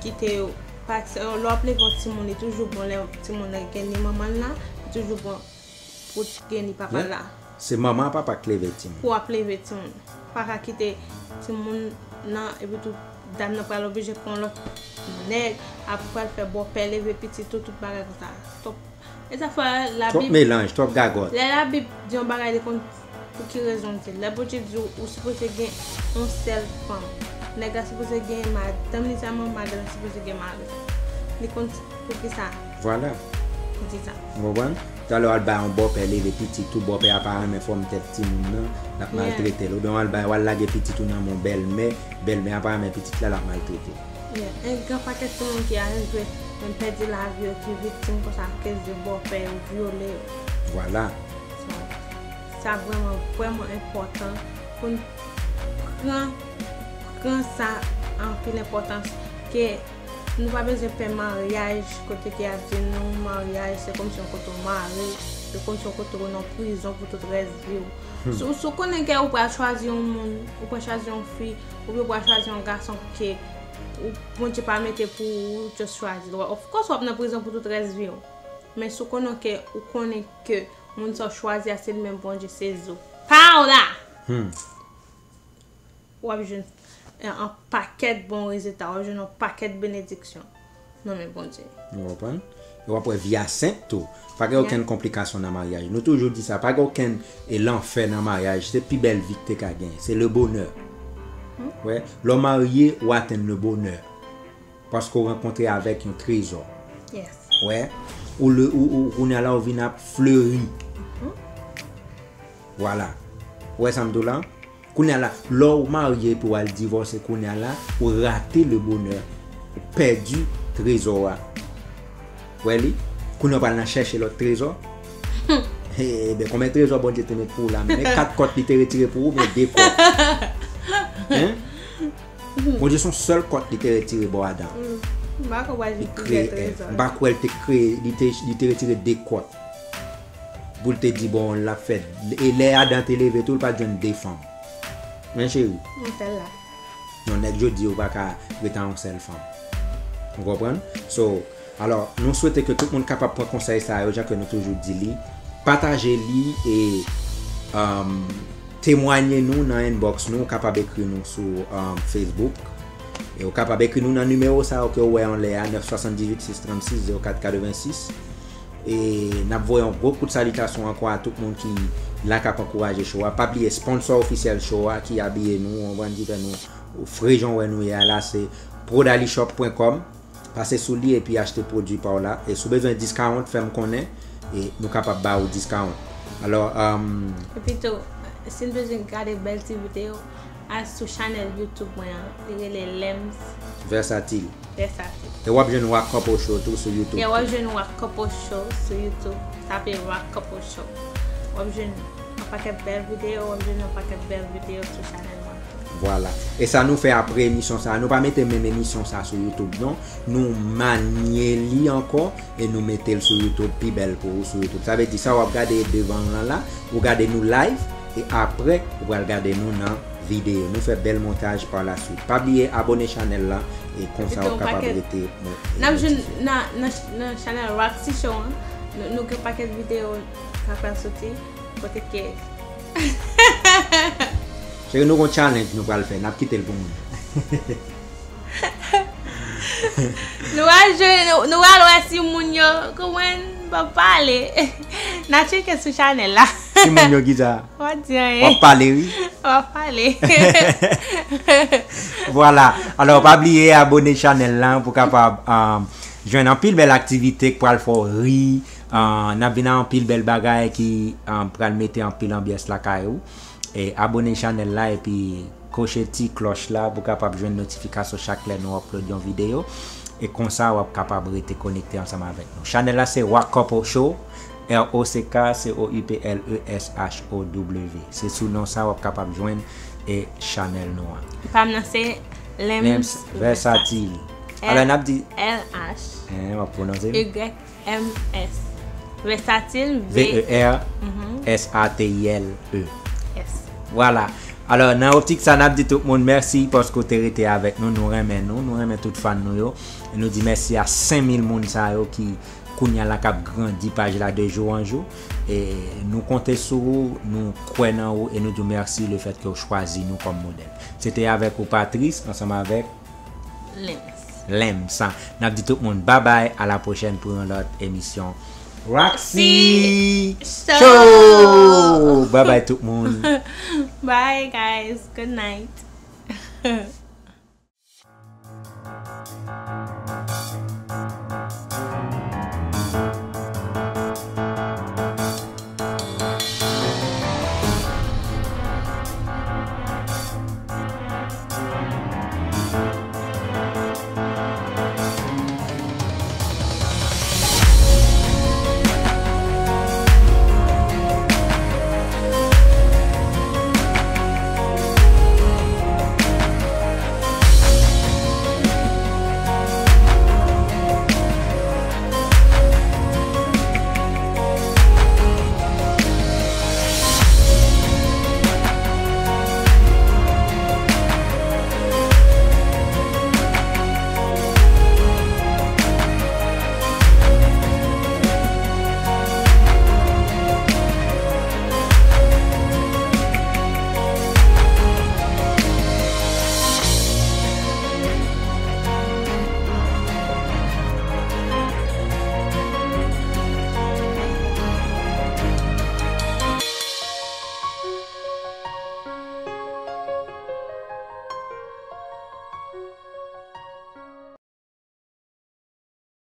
kite yo. Pa egzanp, lè w ap leve yon timoun, li toujou bon lè timoun nan gen ni manman l la, li toujou bon pou t gen ni papa l la. Se manman ak papa k leve timoun. Pou w ap leve timoun. Pa ka kite timoun nan, epi tou dam nan pral oblije pran lòt nèg, apre pral fè bòpè leve pitit ou, tout bagay konsa. Twòp. E sa fè Labib. Twòp melanj, twòp gagòt. Lè Labib di yon bagay, li konn pou ki rezon l di l. Lè Bondye di w, ou sipoze gen yon sèl fanm. Nèg la sipoze gen madanm li sèlman, madanm la sipoze gen mari. Li konn pou ki sa. Vwala. Li di sa. Ou konprann? Talè w al bay yon bòpè leve pitit ou, bòpè a pa renmen fòm tèt timoun nan, l ap maltrete l. Oubyen w al bay, w al lage pitit ou nan men yon bèlmè, bèlmè a pa renmen pitit la, l ap maltrete l. Yeah. Gen yon pakèt timoun ki arive menm pèdi lavi yo, ki viktim konsa akoz de bòpè yo vyole yo. Vwala. So, sa vrèman, vrèman enpòtan pou n pran, pran sa anpil enpòtans, ke nou pa bezwen pè maryaj, kote ke y ap di nou maryaj se kòmsi yon kote w mare, se kòmsi yon kote w nan prizon pou tout rès vi w. Si w, si w konnen ke ou pral chwazi yon moun, ou pral chwazi yon fi, oubyen ou pral chwazi yon gason ke ou, Bondye pa mete pou ou, ou just chwazi l. Of course, w ap nan prizon pou tout rès vi w. Men si w konnen ke, ou konnen ke Moun sa w chwazi a, se li menm Bondye, se zo pa w la. W ap jwenn, eh, an pakèt bon rezilta, w ap jwenn an pakèt benediksyon nan men Bondye. Ou konprann? E w ap wè vi a senp tou. Pa gen okenn konplikasyon nan maryaj. Nou toujou di sa, pa gen okenn, e, lanfè nan maryaj. Se pi bèl vi k te ka gen. Se le bonè. Wè, lè w marye, ou atenn le bonè. Paske w rankontre avèk yon trezò. Wè, ou le, ou, ou, kounye a la, ou vin ap fleri. Vwala. Ou wè sa m di w la? Kounye a la, lè w marye epi w al divòse, kounye a la, ou rate le bonè. Ou pèdi trezò a. Ou wè li? Kounye a w pral nan chèche lòt trezò. Ebyen, konbyen trezò Bondye te met pou ou la menm? E kat kòt li te retire pou ou, oubyen de kòt? Hein? Bondye se yon sèl kòt li te retire bò Adan. M pa kwè l te kreye Èv. M pa kwè l te kreye, li te, li te retire de kòt. Pou l te di, bon, l ap fè. E lè Adan te leve tou, l pa t jwenn de fanm. Men cheri. Yon sèl la. Non, nèg jodi yo pa ka ret a yon sèl fanm. Ou konprann? So, alò, nou swete ke tout moun kapab pran konsèy sa yo, jan ke nou toujou di li. Pataje li e, um, temwanye nou nan inbox nou. Ou kapab ekri nou sou, um, Facebook. E ou kapab ekri nou nan nimewo sa yo ke ou wè anlè a, nèf swasanndizwit sis trannsis zewo kat katrevensis. E n ap voye yon gwo kout salitasyon ankò a tout moun ki la k ap ankouraje show a. Pa bliye sponsò ofisyèl show a ki abiye nou, ou konprann, ki fè nou fre jan w wè nou ye a la, se prodalishop pwen kòm. Pase sou li epi achte pwodui pa w la. E si w bezwen discount, fè m konnen e nou kapab ba ou discount. Alò, um, epi tou, si n bezwen gade bèl ti videyo, al sou chanèl YouTube mwen an. Li rele Lems Versatil. Vèsatil. E w ap jwenn Rock Couple Show tou sou YouTube. Yeah, w ap jwenn Rock Couple Show sou YouTube. Tape Rock Couple Show. W ap jwenn yon pakèt bèl videyo, w ap jwenn yon pakèt bèl videyo sou chanèl mwen. Vwala. E sa nou fè apre emisyon sa, nou pa mete menm emisyon sa sou YouTube, non. Nou manye li ankò e nou mete l sou YouTube, pi bèl pou ou sou YouTube. Sa vle di sa w ap gade devan w lan la, ou gade nou live, e apre, ou pral gade nou nan videyo. Nou fè bèl montaj pa la swit. Pa bliye abone chanèl la, e konsa w ap kapab rete notifye. N ap jwenn nan, nan, nan chanèl Roxy Show an. Nou, nou gen pakèt videyo k ap pral soti. Kote ke Cheri, nou gon challenge nou pral fè. N ap kite l pou moun. Nou al jwe, nou, nou al wè si moun yo konprann, pa pale. N a tcheke sou chanèl la. Si moun yo ki sa? W ap di anyen. W ap pale, wi. W ap pale. Vwala. Alò, pa bliye abone chanèl la pou kapab, um, jwenn anpil bèl aktivite k pral fè w ri. Uh, n ap vin ak anpil bèl bagay ki, um, pral mete anpil anbyans lakay ou. E abone chanèl la epi koche ti klòch la pou kapab jwenn notifikasyon chak lè nou upload yon videyo. E konsa w ap kapab rete konekte ansanm avèk nou. Chanèl la se Rock Couple Show, R O C K C O U P L E S H O W. Se sou non sa w ap kapab jwenn e chanèl nou an. Pa m nan se Lems Versatil. Alò, n ap di L H. Hein, w ap pwononse l? Y M S. Vèsatil, V E R S A T I L E. Yes. Vwala. Alò, nan optik sa, n ap di tout moun mèsi paske w te rete avèk nou. Nou renmen nou, nou renmen tout fan nou yo. E nou di mèsi a senk mil moun sa yo ki kounye a la k ap grandi paj la de jou an jou. E nou konte sou ou, nou kwè nan ou, e nou di w mèsi lefètke w chwazi nou kòm modèl. Se te avèk ou Patrice, ansanm avèk Lems. Lems. N ap di tout moun babay, a la pwochèn pou yon lòt emisyon Roxy Show. Babay tout moun. Bye, guys. Good night.